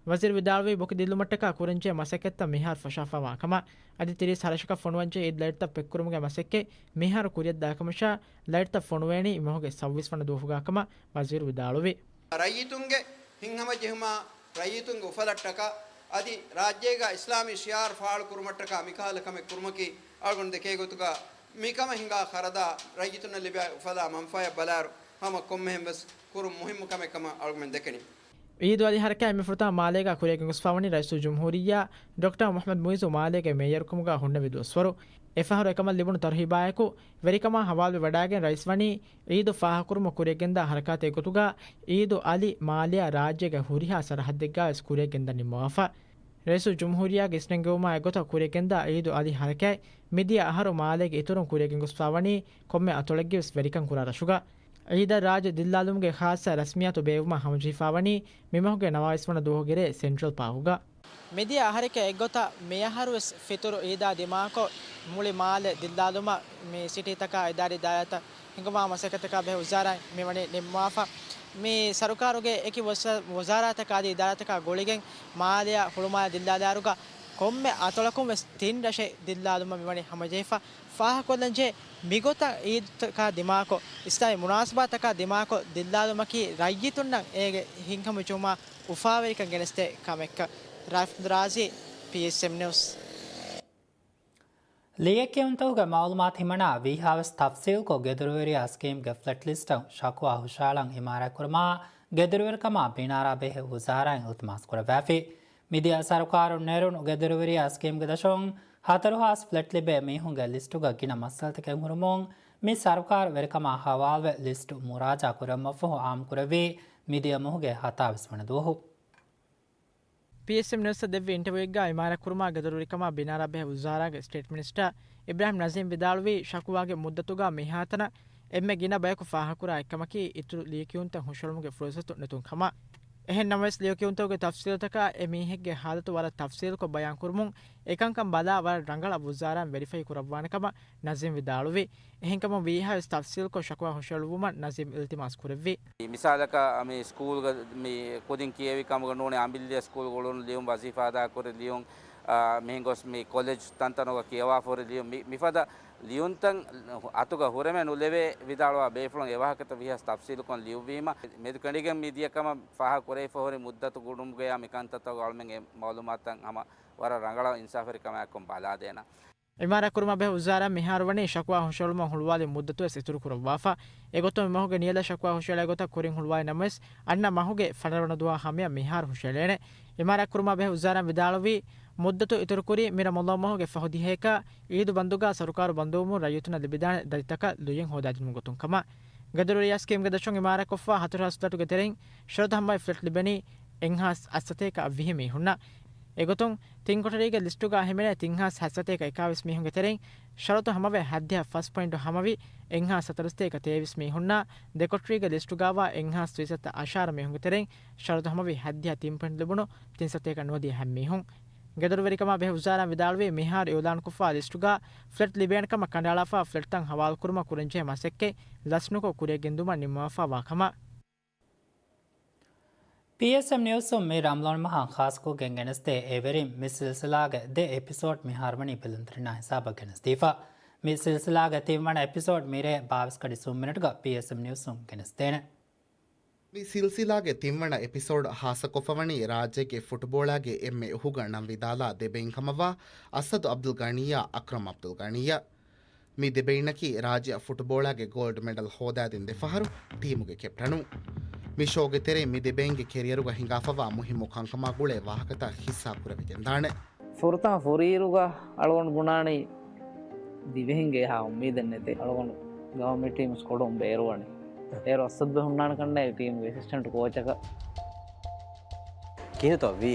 ވަޒީރު ވިދާޅުވީ، ބޮކި ދިއްލުމަށްޓަކާ ކުރަންޖެހޭ މަސައްކަތްތައް މިހާރު ފަށާފަވާ ކަމަށް. އަދި ތިރީސް ހަރަށަކަށް ފޮނުވަންޖެހޭ އީދު ލައިޓްތައް ޕެކްކުރުމުގެ މަސައްކަތް މިހާރު ކުރިއަށްދާކަމަށާ، ލައިޓްތައް ފޮނުވޭނީ މި މަހުގެ ސައްވީސް ވަނަ ދުވަހުގާކަމަށް ވަޒީރު ވިދާޅުވި. ރައްޔިތުންގެ ހިތްހަމަޖެހުމާ، ރައްޔިތުންގެ އުފަލަށްޓަކާ އަދި ރާއްޖޭގަ އިސްލާމީ ޝިޢާރު ފާޅުކުރުމަށްޓަކާ މިކަހަލަ ކަމެއް ކުރުމަކީ އަޅުގަނޑު ދެކޭ ގޮތުގަ މިކަމަށް ހިނގާ ޚަރަދާ ރައްޔިތުންނަށް ލިބޭ އުފަލާ މަންފާއަށް ބަލާއިރު ހަމަ ކޮންމެހެން ވެސް ކުރުން މުހިއްމު ކަމެއް ކަމަށް އަޅުގަނޑުމެން ދެކެނީ. އީދު އަދި ހަރަކާތް މި ފުރަތަމަ މާލޭގަ ކުރިއަށް ގެންގޮސްފަވަނީ ރައީސުލްޖުމްހޫރިއްޔާ ޑޮކްޓަރ މުޙައްމަދު މުޢިއްޒު މާލޭގެ މޭޔަރުކަމުގަ ހުންނެވި ދުވަސްވަރު. އެފަހަރު އެކަމަށް ލިބުނު ތަރުހީބާއެކު، ވެރިކަމާ ހަވާލުވެވަޑައިގެން ރައީސް ވަނީ އީދު ފާހަގަކުރުމަށް ކުރިއަށްގެންދާ ހަރަކާތެއް ގޮތުގަ އީދު އަލި މާލެއާ ރާއްޖޭގެ ހުރިހާ ސަރަހައްދެއްގަވެސް ކުރިއަށްގެންދަން ނިންމަވާފަ. ރައީސުލްޖުމްހޫރިއްޔާގެ އިސްނެންގެވުމާ އެގޮތަށް ކުރިއަށްގެންދާ އީދު އަލި ހަރަކާތް މިދިޔަ އަހަރު މާލޭގެ އިތުރުން ކުރިއަށްގެންގޮސްފާވަނީ ކޮންމެ އަތޮޅެއްގެވެސް ވެރިކަން ކުރާ ރަށުގަ. އީދަށް ރާއްޖެ ދިއްލާލުމުގެ ޚާއްޞަ ރަސްމިއްޔާތު ބޭއްވުމަށް ހަމަޖެހިފާވަނީ މިމަހުގެ ނަވާވީސް ވަނަ ދުވަހުގެ ރޭ ސެންޓްރަލް ޕާކުގަ. މިދިޔަ އަހަރެކޭ އެއްގޮތަށް މިއަހަރުވެސް ފިތުރު އީދާ ދިމާކޮށް، މުޅި މާލެ ދިއްލާލުމަށް މި ސިޓީތަކާ އިދާރީ ދާއިރާތައް ހިނގުމާ މަސައްކަތްތަކާ ބެހޭ ވުޒާރާތް މިވަނީ ނިންމާފަ. މި ސަރުކާރުގެ އެކި ވަޒާ-، ވުޒާރާތަކާ އަދި އިދާރާތަކާ ގުޅިގެން މާލެއަށް ހުޅުމާލެ ދިއްލާލާއިރުގަ ކޮންމެ އަތޮޅަކުން ވެސް ތިން ރަށެއް ދިއްލާލުމަށް މިވަނީ ހަމަޖެހިފަ. ފާހަގަކޮށްލަންޖެހޭ، މިގޮތަށް އީދުތަކާ ދިމާކޮށް، އިސްލާމީ މުނާސަބާތަކާ ދިމާކޮށް ދިއްލާލުމަކީ ރައްޔިތުންނަށް އޭގެ ހިތްހަމަޖެހުމާ އުފާވެރިކަން ގެނެސްދޭ ކަމެއްކަން. ރާފިންދު ރާޒީ، ޕީއެސްއެމް ނިއުސް. ލިޔެކިޔުންތަކުގެ މައުލޫމާތު ހިމަނާ ވީހާވެސް ތަފްސީލްކޮށް، ގެދޮރުވެރިޔާ ސްކީމްގެ ފްލެޓް ލިސްޓަށް ޝަކުވާ ހުށައަޅަން އިމާރާތްކުރުމާ، ގެދޮރުވެރިކަމާ ބިނާރާ ބެހޭ ވުޒާރާއިން އިލްތިމާސް ކުރައްވާފި. މިދިޔަ ސަރުކާރުން ނެރުނު ގެދޮރުވެރިޔާ ސްކީމްގެ ދަށުން ހަތަރު ހާސް ފްލެޓް ލިބޭ މީހުންގެ ލިސްޓުގަ ގިނަ މައްސަލަތަކެއް ހުރުމުން، މި ސަރުކާރު ވެރިކަމާ ހަވާލުވެ ލިސްޓު މުރާޖާ ކުރެއްވުމަށްފަހު އާއްމުކުރެއްވީ މިދިޔަ މަހުގެ ހަތާވީސް ވަނަ ދުވަހު. ޕީއެސްއެމް ނިއުސްއަށް ދެއްވި އިންޓަވިއުއެއްގަ އިމާރާތްކުރުމާ ގެދޮރުވެރިކަމާ ބިނާރާ ބެހޭ ވުޒާރާގެ ސްޓޭޓް މިނިސްޓަރ އިބްރާހިމް ނަޒީމް ވިދާޅުވީ، ޝަކުވާގެ މުއްދަތުގަ މިހާތަނަށް އެންމެ ގިނަ ބަޔަކު ފާހަގަކުރާ އެއްކަމަކީ، އިތުރު ލިޔެކިޔުންތައް ހުށައެޅުމުގެ ފުރުސަތު ނެތުން ކަމަށް. އެހެން ނަމަވެސް، ލިޔެކިޔުންތަކުގެ ތަފްސީލުތަކާ އެ މީހެއްގެ ހާލަތު ވަރަށް ތަފްސީލުކޮށް ބަޔާންކުރުމުން، އެކަންކަން ބަލާ ވަރަށް ރަނގަޅަށް ވުޒާރާއިން ވެރިފައި ކުރައްވާނެ ކަމަށް ނަޒީމް ވިދާޅުވި. އެހެންކަމުން ވީހާވެސް ތަފްސީލްކޮށް ޝަކުވާ ހުށައެޅުއްވުމަށް ނަޒީމް އިލްތިމާސް ކުރެއްވި. މިސާލަކަށް، މި ސްކޫލްގަ މި ކުދިން ކިޔެވި ކަމުގަ ނޫނޭ، އަނބިއްލިއަށް ސްކޫލް އުޅުނު ލިޔުން، ވަޒީފާ އަދާކުރި ލިޔުން، އާ، މިހެން ގޮސް މި ކޮލެޖް ތަންތަނުގަ ކިޔަވާފަ ހުރި ލިޔުން، މި، މިފަދަ ލިޔުންތައް އަތުގަ ހުރެމެއް ނުލެވޭ ވިދާޅުވާ ބޭފުޅުން އެ ވާހަކަތައް ވީހާވެސް ތަފްސީލުކޮށް ލިޔުއްވީމަ، މެދުކެނޑިގެން މި ދިޔަ ކަމަށް ފާހަގަ ކުރެވިފަ ހުރި މުއްދަތު ގުޅުމުގަޔާ މިކަންތައްތަކުގަ އަޅުމެން އެ މައުލޫމާތުތައް ހަމަ ވަރަށް ރަނގަޅަށް އިންސާފުވެރިކަމާއެކު ބަލާދޭނަން. އިމާރާތްކުރުމާ ބެހޭ ވުޒާރާ މިހާރު ވަނީ ޝަކުވާ ހުށައެޅުމަށް ހުޅުވާލި މުއްދަތުވެސް އިތުރުކުރައްވާފަ. އެގޮތުން މިމަހުގެ ނިޔަލަށް ޝަކުވާ ހުށައެޅޭ ގޮތަށް ކުރިން ހުޅުވާލި ނަމަވެސް، އަންނަ މަހުގެ ފަނަރަ ވަނަ ދުވަހާ ހަމަޔަށް މިހާރު ހުށައެޅޭނެ. އިމާރާތްކުރުމާ ބެހޭ ވުޒާރާ ވިދާޅުވީ، މުއްދަތު އިތުރުކުރީ މި ރަމަޟާން މަހުގެ ފަހު ދިހައެކަށް އީދު ބަންދުގަ ސަރުކާރު ބަންދުވުމުން ރައްޔިތުންނަށް ލިބިދާނެ ދަތިތަކަށް ލުޔެއް ހޯދާދިނުމުގެ ގޮތުން ކަމަށް. ގެދޮރުވެރިޔާ ސްކީމްގެ ދަށުން އިމާރާތްކޮށްފަ ހަތަރު ހާސް ފްލެޓުގެ ތެރެއިން ޝަރުތު ހަމަވެ ފްލެޓް ލިބެނީ އެއްހާސް އަށްސަތޭކަ އަށްވިހި މީހުންނަށް. އެގޮތުން، ތިން ކޮޓަރީގެ ލިސްޓުގަ ހިމެނޭ ތިން ހާސް ހަތްސަތޭކަ އެކާވީސް މީހުންގެ ތެރެއިން ޝަރުތު ހަމަވެ ހަތްދިހަ ފަސް ޕޮއިންޓު ހަމަވި އެއްހާސް ހަތަރުސަތޭކަ ތޭވީސް މީހުންނަށް، ދެ ކޮޓަރީގެ ލިސްޓުގައިވާ އެއްހާސް ދުއިސައްތަ އަށާރަ މީހުންގެ ތެރެއިން ޝަރުތު ހަމަވި ހަތްދިހަ ތިން ޕޮއިންޓު ލިބުނު ތިންސަތޭކަ ނުވަދިހަ ހަތް މީހުން. ގެދޮރުވެރިކަމާ ބެހޭ ވުޒާރާ ވިދާޅުވީ، މިހާރު އިއުލާންކޮށްފަ ލިސްޓުގަ ފްލެޓް ލިބޭނެ ކަމަށް ކަނޑައަޅާފަ ފްލެޓްތައް ހަވާލުކުރުމަށް ކުރަންޖެހޭ މަސައްކަތް ލަސްނުކޮށް ކުރިއަށް ގެންދުމަށް ނިންމަވާފަ ވާ ކަމަށް. ޕީއެސްއެމް ނިއުސުން މި ރަމަޟާން މަހަށް ޚާއްޞަކޮށްގެން ގެނެސްދޭ އެވެރިން މި ސިލްސިލާގެ ދެ އެޕިސޯޑް މިހާރުވަނީ ބެލުންތެރިންނާ ހިސާބަށް ގެނެސްދީފަ. މި ސިލްސިލާގެ ތިންވަނަ އެޕިސޯޑް މިރޭ ބާވީސް ކަޑި ސުން މިނެޓުގަ ޕީއެސްއެމް ނިއުސުން ގެނެސްދޭނެ. މި ސިލްސިލާގެ ތިންވަނަ އެޕިސޯޑް ހާއްސަކޮށްފަވަނީ ރާއްޖޭގެ ފުޓްބޯޅައިގެ އެންމެ އުހުގަ ނަން ވިދާލާ ދެ ބެއިން ކަމަށްވާ އަސަދު އަބްދުލް ޣަނީއާ އަކްރަމް އަބްދުލް ޣަނީއަށް. މި ދެ ބެއިންނަކީ ރާއްޖެއަށް ފުޓްބޯޅައިގެ ގޯލްޑް މެޑަލް ހޯދާދިން ދެ ފަހަރު ޓީމުގެ ކެޕްޓަނުން. މި ޝޯގެ ތެރެއިން މި ދެ ބެއިންގެ ކެރިއަރުގަ ހިނގާފަވާ މުހިއްމު ކަންކަމާ ގުޅޭ ވާހަކަތައް ހިއްސާ ކުރެވިގެންދާނެ. ފުރަތަމަ ފުރިއިރުގަ އަޅުގަނޑު ބުނާނީ ދިވެހިންގެ އެހާ އުއްމީދެއް ނެތޭ. އަޅުގަނޑު ގައުމީ ޓީމްސް ކޮޑުން ބޭރުވަނީ. އޭރު އަސަދު ހުންނާނެ ކަންނޭ ޓީމްގެ އެސިސްޓެންޓް ކޯޗަކަށް. ކިހިނެއްތޯ ވީ؟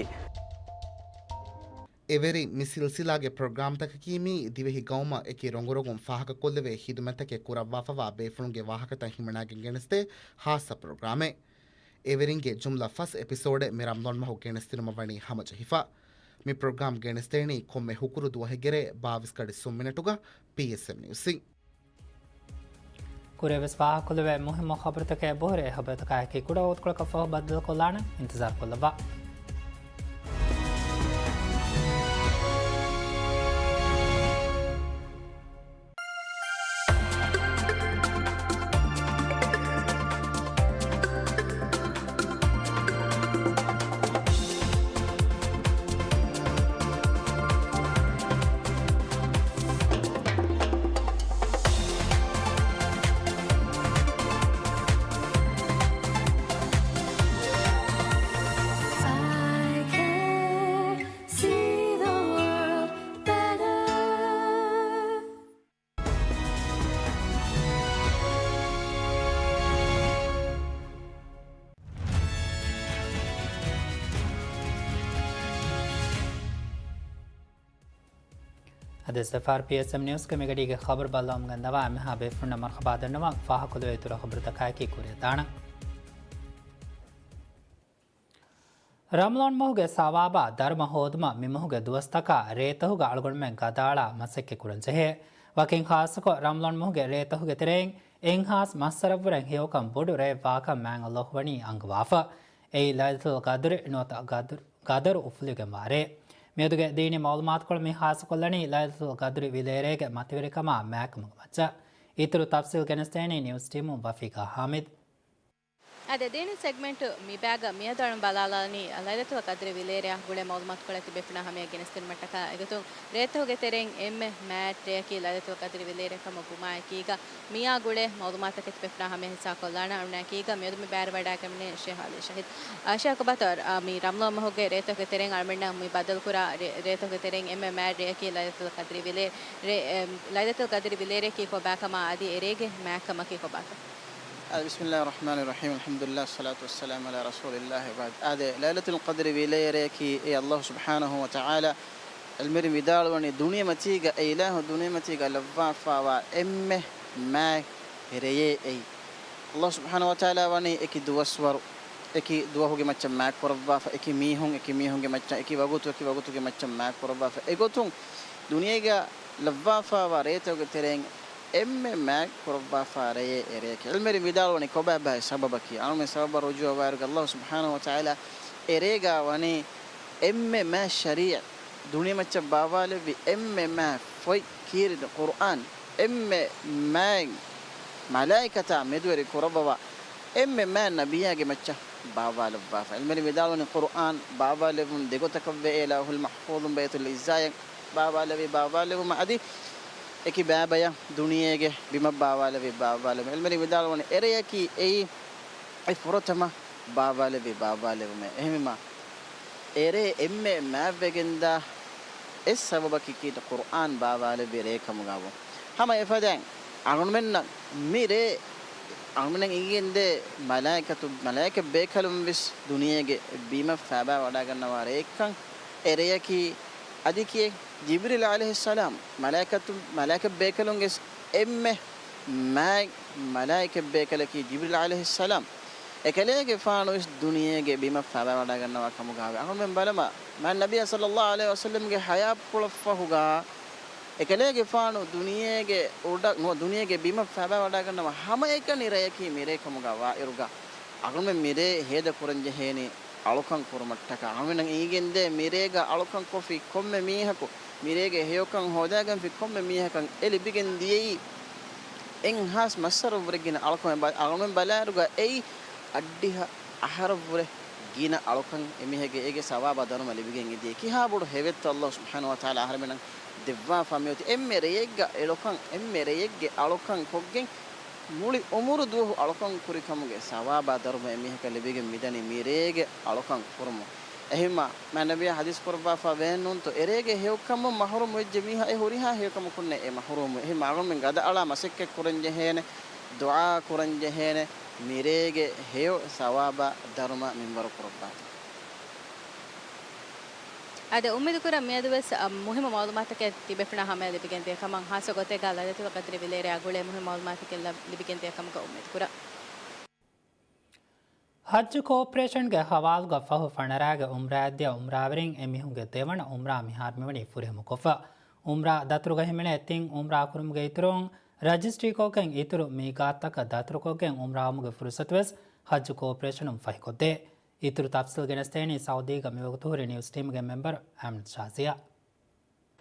އެވެރި، މި ސިލްސިލާގެ ޕްރޮގްރާމްތަކަކީ މީ ދިވެހި ގައުމަށް އެކި ރޮނގުރޮނގުން ފާހަގަކޮށްލެވޭ ހިދުމަތްތަކެއް ކުރައްވާފަވާ ބޭފުޅުންގެ ވާހަކަތައް ހިމަނާގެން ގެނެސްދޭ ހާއްސަ ޕްރޮގްރާމެއް. އެވެރިންގެ ޖުމްލަ ފަސް އެޕިސޯޑެއް މި ރަމަޟާން މަހު ގެނެސްދިނުމަށް ވަނީ ހަމަޖެހިފަ. މި ޕްރޮގްރާމް ގެނެސްދޭނީ ކޮންމެ ހުކުރު ދުވަހެއްގެ ރޭ ބާވީސް ކަޑި ސުން މިނެޓުގަ ޕީއެސްއެމް ނިއުސްއިން. ކުރިއަށްވެސް ފާހަގަކޮށްލެވޭ މުހިއްމު ޚަބަރުތަކެއް ބޮހެރޭ. ޚަބަރުތަކާއެކީ ކުޑަ ވަގުތުކޮޅަކަށް ފަހު ބައްދަލުކޮށްލާނަން. އިންތިޒާރުކޮށްލައްވާ. އަދި އެސްއެފްއާރް ޕީއެސްއެމް ނިއުސްގެ މިގަޑީގެ ޚަބަރު ބައްލަވަމުން ގެންދަވާ އެންމެހާ ބޭފުޅުންނަށް މަރުޙަބާ ދަންނަވަން. ފާހަގަކޮށްލެވޭ އިތުރު ޚަބަރުތަކާއެކީ ކުރިއަށް ދާނަން. ރަމަޟާން މަހުގެ ސަވާބާ ދަރުމަ ހޯދުމަށް މި މަހުގެ ދުވަސްތަކާ ރޭތަކުގަ އަޅުގަނޑުމެން ގަދައަޅާ މަސައްކަތް ކުރަން ޖެހޭ. ވަކިން ޚާއްޞަކޮށް ރަމަޟާން މަހުގެ ރޭތަކުގެ ތެރެއިން އެއްހާސް މައްސަރަށްވުރެ ހެޔޮކަން ބޮޑު ރެއެއް ވާކަން މާތް ﷲ ވަނީ އަންގަވާފަ. އެއީ ލައިލަތުލް ޤަދުރި ނުވަތަ ޤަދުރު، ޤަދަރު އުފުލިގެންވާ ރޭ. މިއަދުގެ ދީނީ މަޢުލޫމާތުކޮޅު މި ޚާއްޞަކޮށްލަނީ ލައިލަތުލް ޤަދުރި ވިލޭރޭގެ މަތިވެރިކަމާ މާތްކަމުގެ މައްޗަށް. އިތުރު ތަފްޞީލް ގެނެސްދޭނީ ނިއުސް ޓީމުން ވަފީގާ ޙާމިދު. އަދި ދީނީ ސެގްމެންޓް މި ބައިގަ މިއަދު އަޅުން ބަލާލާނީ ލައިލަތުލް ޤަދްރި ވިލޭރެއަށް ގުޅޭ މަޢުލޫމާތުކޮޅެއް ތިބޭފުޅުންނާ ހަމަޔަށް ގެނެސްދިނުމަށްޓަކާ. އެގޮތުން ރޭތަކުގެ ތެރެއިން އެންމެ މާތް ރެއަކީ ލައިލަތުލް ޤަދްރި ވިލޭރޭ ކަމަށް ވުމާއެކީގަ، މިއާ ގުޅޭ މަޢުލޫމާތަކެއް ތިބޭފުޅުންނާ ހަމަޔަށް ހިއްސާކޮށްލާނަށް. އަޅުންނާއެކީގަ މިއަދު މި ބައިވެރިވަޑައިގެންނެވި ޝޭޚް އަލީ ޝަހީދު. އާ، ޝޭޚް ބަތޯރް، އާ، މި ރަމަޟާން މަހުގެ ރޭތަކުގެ ތެރެއިން އަޅުމެންނަށް މި ބައްދަލުކުރާ ރޭ-، ރޭތަކުގެ ތެރެއިން އެންމެ މާތް ރެއަކީ ލައިލަތުލް ޤަދްރި ވިލޭ-، ރޭ-، އެ، ލައިލަތުލް ޤަދްރި ވިލޭރެއަކީ ކޮބާކަމާ އަދި އެރޭގެ މާތްކަމަކީ ކޮބާކަން؟ އާ، بسم الله الرحمن الرحيم، الحمد لله، الصلاة والسلام على رسول الله وبعد. އާދެ، ލައިލަތުލް ޤަދްރި ވިލޭރެއަކީ އެ ﷲ ސުބްޙާނަހޫ ވަތަޢާލާ އިލްމެރި ވިދާޅުވަނީ ދުނިޔެމަތީގަ އެ އިލާހު ދުނިޔެމަތީގަ ލައްވާފާވާ އެންމެ މާތް ރެޔޭ އެއީ. ﷲ ސުބްޙާނަހޫ ވަތަޢާލާ ވަނީ އެކި ދުވަސްވަރު، އެކި ދުވަހުގެ މައްޗަށް މާތް ކުރައްވާފަ، އެކި މީހުން، އެކި މީހުންގެ މައްޗަށް، އެކި ވަގުތު، އެކި ވަގުތުގެ މައްޗަށް މާތް ކުރައްވާފަ. އެގޮތުން ދުނިޔޭގަ ލައްވާފާވާ ރޭތަކުގެ ތެރެއިން އެންމެ މާތް ކުރައްވާފާ ރެޔޭ އެ ރެޔަކީ. އިލްމެރިން ވިދާޅުވަނީ ކޮބާބާ ސަބަބަކީ؟ އަޅުމެން ސަބަބަށް ރުޖޫޢަވާއިރުގަ ﷲ ސުބްޙާނަހޫ ވަތަޢާލާ އެރޭގަ ވަނީ އެންމެ މާތް ޝަރީޢަތް، ދުނިޔެމައްޗަށް ބާވާލެއްވި އެންމެ މާތް ފޮތް ކީރިތި ޤުރްއާން، އެންމެ މާތް މަލާއިކަތާ މެދުވެރި ކުރައްވަވާ އެންމެ މާތް ނަބިއްޔާގެ މައްޗަށް ބާވާލައްވާފަ. އިލްމެރިން ވިދާޅުވަނީ ޤުރްއާން ބާވާލެއްވުން ދެގޮތަކަށްވޭ، އެ ލައުޙުލް މަޙްފޫޡުން ބައިތުލް އިއްޒާއަށް ބާވާލެވި، ބާވާލެވުމަށް އަދި އެކި ބައިބަޔަށް ދުނިޔޭގެ ބިމަށް ބާވާލެވި، ބާވާލެވުމަށް. އިލްމެރިން ވިދާޅުވަނީ އެރެޔަކީ އެއީ އެ ފުރަތަމަ ބާވާލެވި، ބާވާލެވުމެއް. އެހެންވީމާ، އެރޭ އެންމެ މާތްވެގެންދާ އެއް ސަބަބަކީ ކީރިތި ޤުރްއާން ބާވާލެއްވި ރޭ ކަމުގަވުން. ހަމަ އެފަދައިން އަޅުގަނޑުމެންނަށް މި ރޭ، އަޅުގަނޑުމެން އިނގިގެންދޭ މަލާއިކަތު، މަލާއިކަ ބޭކަލުން ވެސް ދުނިޔޭގެ ބިމަށް ފައިބާ ވަޑައިގަންނަވާ ރެއެއްކަން. އެ ރެޔަކީ އަދި ކިއެއް؟ ޖިބްރީލް ޢަލައިހިއްސަލާމް، މަލާއިކަތު، މަލާއިކަ ބޭކަލުންގެ އެންމެ މާތް މަލާއިކަ ބޭކަލަކީ ޖިބްރީލް ޢަލައިހިއްސަލާމް. އެކަލޭގެފާނުވެސް ދުނިޔޭގެ ބިމަށް ފައިބާވަޑައިގަންނަވާ ކަމުގައި. އަޅުގަނޑުމެން ބަލަމާ، މާތް ނަބިއްޔާ ޞައްލައްލާހު ޢަލައިހި ވަސައްލަމްގެ ޙަޔާތްޕުޅަށްފަހުގަ އެކަލޭގެފާނު ދުނިޔޭގެ އުޑަ-، ނުވަ، ދުނިޔޭގެ ބިމަށް ފައިބާވަޑައިގަންނަވާ ހަމައެކަނި ރެޔަކީ މިރޭ ކަމުގަ ވާއިރުގަ، އަޅުގަނޑުމެން މިރޭ ހޭދަކުރަންޖެހޭނީ އަޅުކަން ކުރުމަށްޓަކާ. އަޅުގަނޑަށް އެނގިގެންދޭ މިރޭގަ އަޅުކަން ކޮށްފި ކޮންމެ މީހަކު، މިރޭގެ ހެޔޮކަން ހޯދާގެންފި ކޮންމެ މީހަކަށް އެ ލިބިގެން ދިޔައީ އެއްހާސް މައްސަރަށްވުރެ ގިނަ އަޅުކަމެއް. ބަ-، އަޅުގަނޑުމެން ބަލާއިރުގަ އެއީ އަށްޑިހަ އަހަރަށްވުރެ ގިނަ އަޅުކަން އެމީހެއްގެ އޭގެ ސަވާބާ ދަރުމަ ލިބިގެން އެދިޔަ. ކިހާ ބޮޑު ހެވެއްތޯ ﷲ ސުބްޙާނަހޫ ވަތަޢާލާ އަހަރެމެންނަށް ދެއްވާފަ މިއޮތީ. އެންމެ ރެޔެއްގަ އެޅުކަން، އެންމެ ރެޔެއްގެ އަޅުކަން ކޮށްގެން މުޅި އުމުރު ދުވަހު އަޅުކަން ކުރި ކަމުގެ ސަވާބާ ދަރުމަ އެމީހަކަށް ލިބިގެން މިދަނީ މިރޭގެ އަޅުކަން ކުރުމުން. އެހެންމާ، މާތް ނަބިއްޔާ ޙަދީޘް ކުރައްވާފަ ބޭނުންތޯ، އެރޭގެ ހެޔޮކަމުން މަޙްރޫމް ވެއްޖެ މީހާ އެ ހުރިހާ ހެޔޮކަމަކުންނޭ އެ މަޙްރޫމު. އެހެންމާ އަޅުގަނޑުމެން ގަދައަޅާ މަސައްކަތް ކުރަންޖެހޭނެ، ދުޢާ ކުރަންޖެހޭނެ، މިރޭގެ ހެޔޮ ސަވާބާ ދަރުމަ މިންވަރު ކުރައްވާތި. އާދެ، އުއްމީދުކުރަން މިއަދުވެސް، އަ، މުހިއްމު މަޢުލޫމާތަކެއް ތިބޭފުޅުންނާ ހަމަޔަށް ލިބިގެންދިޔަ ކަމަށް، ހާއްސަ ގޮތެއްގަ ލައިލަތުލް ޤަދްރި ވިލޭރެއާ ގުޅޭ މުހިއްމު މަޢުލޫމާތަކެއް ލަ-، ލިބިގެންދިޔަ ކަމުގަ އުއްމީދުކުރަން. ޙައްޖު ކޯޕަރޭޝަންގެ ހަވާލުގަ ފަހު ފަނަރައިގެ އުމްރާއަށްދިޔަ އުމްރާވެރިން އެމީހުންގެ ދެވަނަ އުމްރާ މިހާރު މިވަނީ ފުރިހަމަކޮށްފަ. އުމްރާ ދަތުރުގަ ހިމެނޭ ތިން އުމްރާ ކުރުމުގެ އިތުރުން، ރަޖިސްޓްރީކޮށްގެން އިތުރު މީގާތަކަށް ދަތުރުކޮށްގެން އުމްރާވުމުގެ ފުރުޞަތުވެސް ޙައްޖު ކޯޕަރޭޝަނުން ފަހިކޮށްދޭ. އިތުރު ތަފްޞީލް ގެނެސްދޭނީ ސައުދީގަ މިވަގުތު ހުރި ނިއުސް ޓީމުގެ މެމްބަރު އަމިން ޝާޒިޔާ.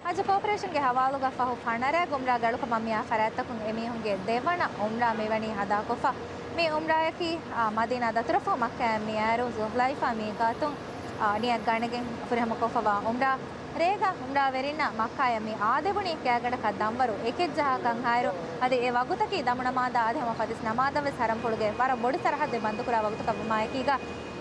ޙައްޖު ކޯޕަރޭޝަންގެ ހަވާލުގަ ފަހު ފަނަރައިގެ އުމްރާގެ އަޅުކަމަށް މިއާ ފަރާތްތަކުން އެމީހުންގެ ދެވަނަ އުމްރާ މިވަނީ އަދާކޮށްފަ. މި އުމްރާއަކީ، އާ، މަދީނާ ދަތުރަށްފަހު މައްކާއަށް މިއައިރު ޒުލްޙައިފާ މީޤާތުން، އާ، ނިޔަތް ގަނެގެން ފުރިހަމަކޮށްފަވާ އުމްރާ. ރޭގަ އުމްރާވެރިންނަށް މައްކާއަށް މި އާދެވުނީ ގާތްގަނޑަކަށް ދަންވަރު އެކެއްޖަހާ ކަންހާއިރު، އަދި އެ ވަގުތަކީ ދަމުނަމާދާ އަދި ހަމަ ފަތިސް ނަމާދަށް ވެސް ޙަރަމްފުޅުގެ ވަރަށް ބޮޑު ސަރަޙައްދެއް ބަންދުކުރާ ވަގުތަކަށް ވުމާއެކީގަ،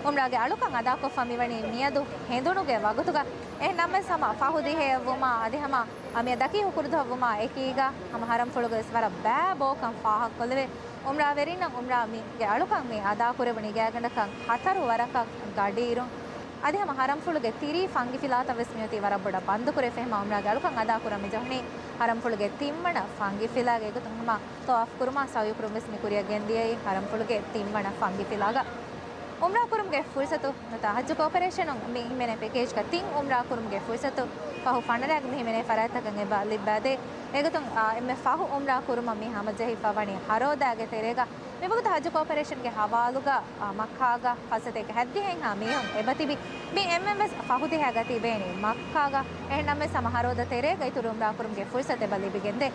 އުމްރާގެ އަޅުކަން އަދާކޮށްފަ މިވަނީ މިއަދު ހެނދުނުގެ ވަގުތުގަ. އެހެން ނަމަވެސް ހަމަ ފަހު ދިހައަށް ވުމާ އަދި ހަމަ އަ، މިއަދަކީ ހުކުރުދުވަހަށް ވުމާ އެކީގަ ހަމަ ޙަރަމްފުޅުގަ ވެސް ވަރަށް ބައި ބޯކަން ފާހަގަކޮށްލެވޭ. އުމްރާވެރިންނަށް އުމްރާ މީގެ އަޅުކަން މި އަދާކުރެވުނީ ގާތްގަނޑަކަށް ހަތަރު ވަރަކަށް ގަޑިއިރުން. އަދި ހަމަ ޙަރަމްފުޅުގެ ތިރީ ފަންގިފިލާތައް ވެސް މިއޮތީ ވަރަށް ބޮޑަށް ބަންދުކުރެވިފަ. އެހެންމަ ޢުމްރާގެ އަޅުކަން އަދާކުރަން މިޖެހުނީ ޙަރަމްފުޅުގެ ތިންވަނަ ފަންގިފިލާގެ. އެގޮތުން ހަމަ ޠަވާފު ކުރުމާ ސަޢުޔު ކުރުން ވެސް މި ކުރިއަށް ގެންދިޔައީ ޙަރަމްފުޅުގެ ތިންވަނަ ފަންގިފިލާގަ. ޢުމްރާ ކުރުމުގެ ފުރުޞަތު ނުވަތަ ޙައްޖު ކޯޕަރޭޝަނުން މި ހިމެނޭ ޕެކޭޖްގަ ތިން ޢުމްރާ ކުރުމުގެ ފުރުޞަތު ފަހު ފަނަރައިގެ މި ހިމެނޭ ފަރާތްތަކަށް އެބަ ލިއްބާދޭ. އެގޮތުން، އާ، އެންމެ ފަހު ޢުމްރާ ކުރުމަށް މި ހަމަޖެހިފަ ވަނީ ހަރޯދާގެ ތެރޭގަ. މިވަގުތު ޙައްޖު ކޯޕަރޭޝަންގެ ހަވާލުގަ، އާ، މައްކާގަ ފަސް ސަތޭކަ ހަތްދިހައިންހާ މީހުން އެބަތިބި. މި އެންމެން ވެސް ފަހު ދިހައިގަ ތިބޭނީ މައްކާގަ. އެހެންނަމަވެސް ހަމަ ހަރޯދަ ތެރޭގަ އިތުރު ޢުމްރާ ކުރުމުގެ ފުރުޞަތު އެބަ ލިބިގެންދޭ.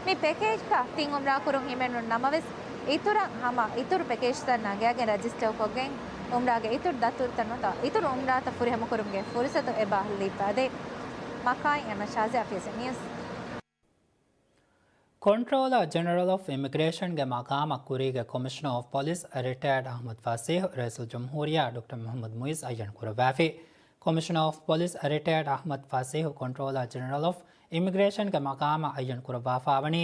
މި ޕެކޭޖްގަ ތިން ޢުމްރާ ކުރުން ހިމެނުނު ނަމަވެސް، އިތުރަށް ހަމަ އިތުރު ޕެކޭޖްތައް ނަގާގެން ރަޖިސްޓަރ ކޮށްގެން، ޢުމްރާގެ އިތުރު ދަތުރުތައް ނުވަތަ އިތުރު ޢުމްރާތައް ފުރިހަމަ ކުރުމުގެ ފުރުޞަތު އެބަ ލިބާދޭ. މައްކާއިން އެމް އެމް ޝާޒިޔާ، ފިޔަސް ނިއުސް. ކޮންޓްރޯލަރ ޖެނެރަލް އޮފް އިމިގްރޭޝަންގެ މަޤާމަށް ކުރީގެ ކޮމިޝަނަރ އޮފް ޕޮލިސް ރިޓަޔަރޑް އަޙްމަދު ފަސީޙު ރައީސުލްޖުމްހޫރިއްޔާ ޑޮކްޓަރ މުޙައްމަދު މުޢިއްޒު އައްޔަން ކުރައްވާފި. ކޮމިޝަނަރ އޮފް ޕޮލިސް ރިޓަޔަރޑް އަޙްމަދު ފަސީޙު ކޮންޓްރޯލަރ ޖެނެރަލް އޮފް އިމިގްރޭޝަންގެ މަޤާމަށް އައްޔަން ކުރައްވާފާވަނީ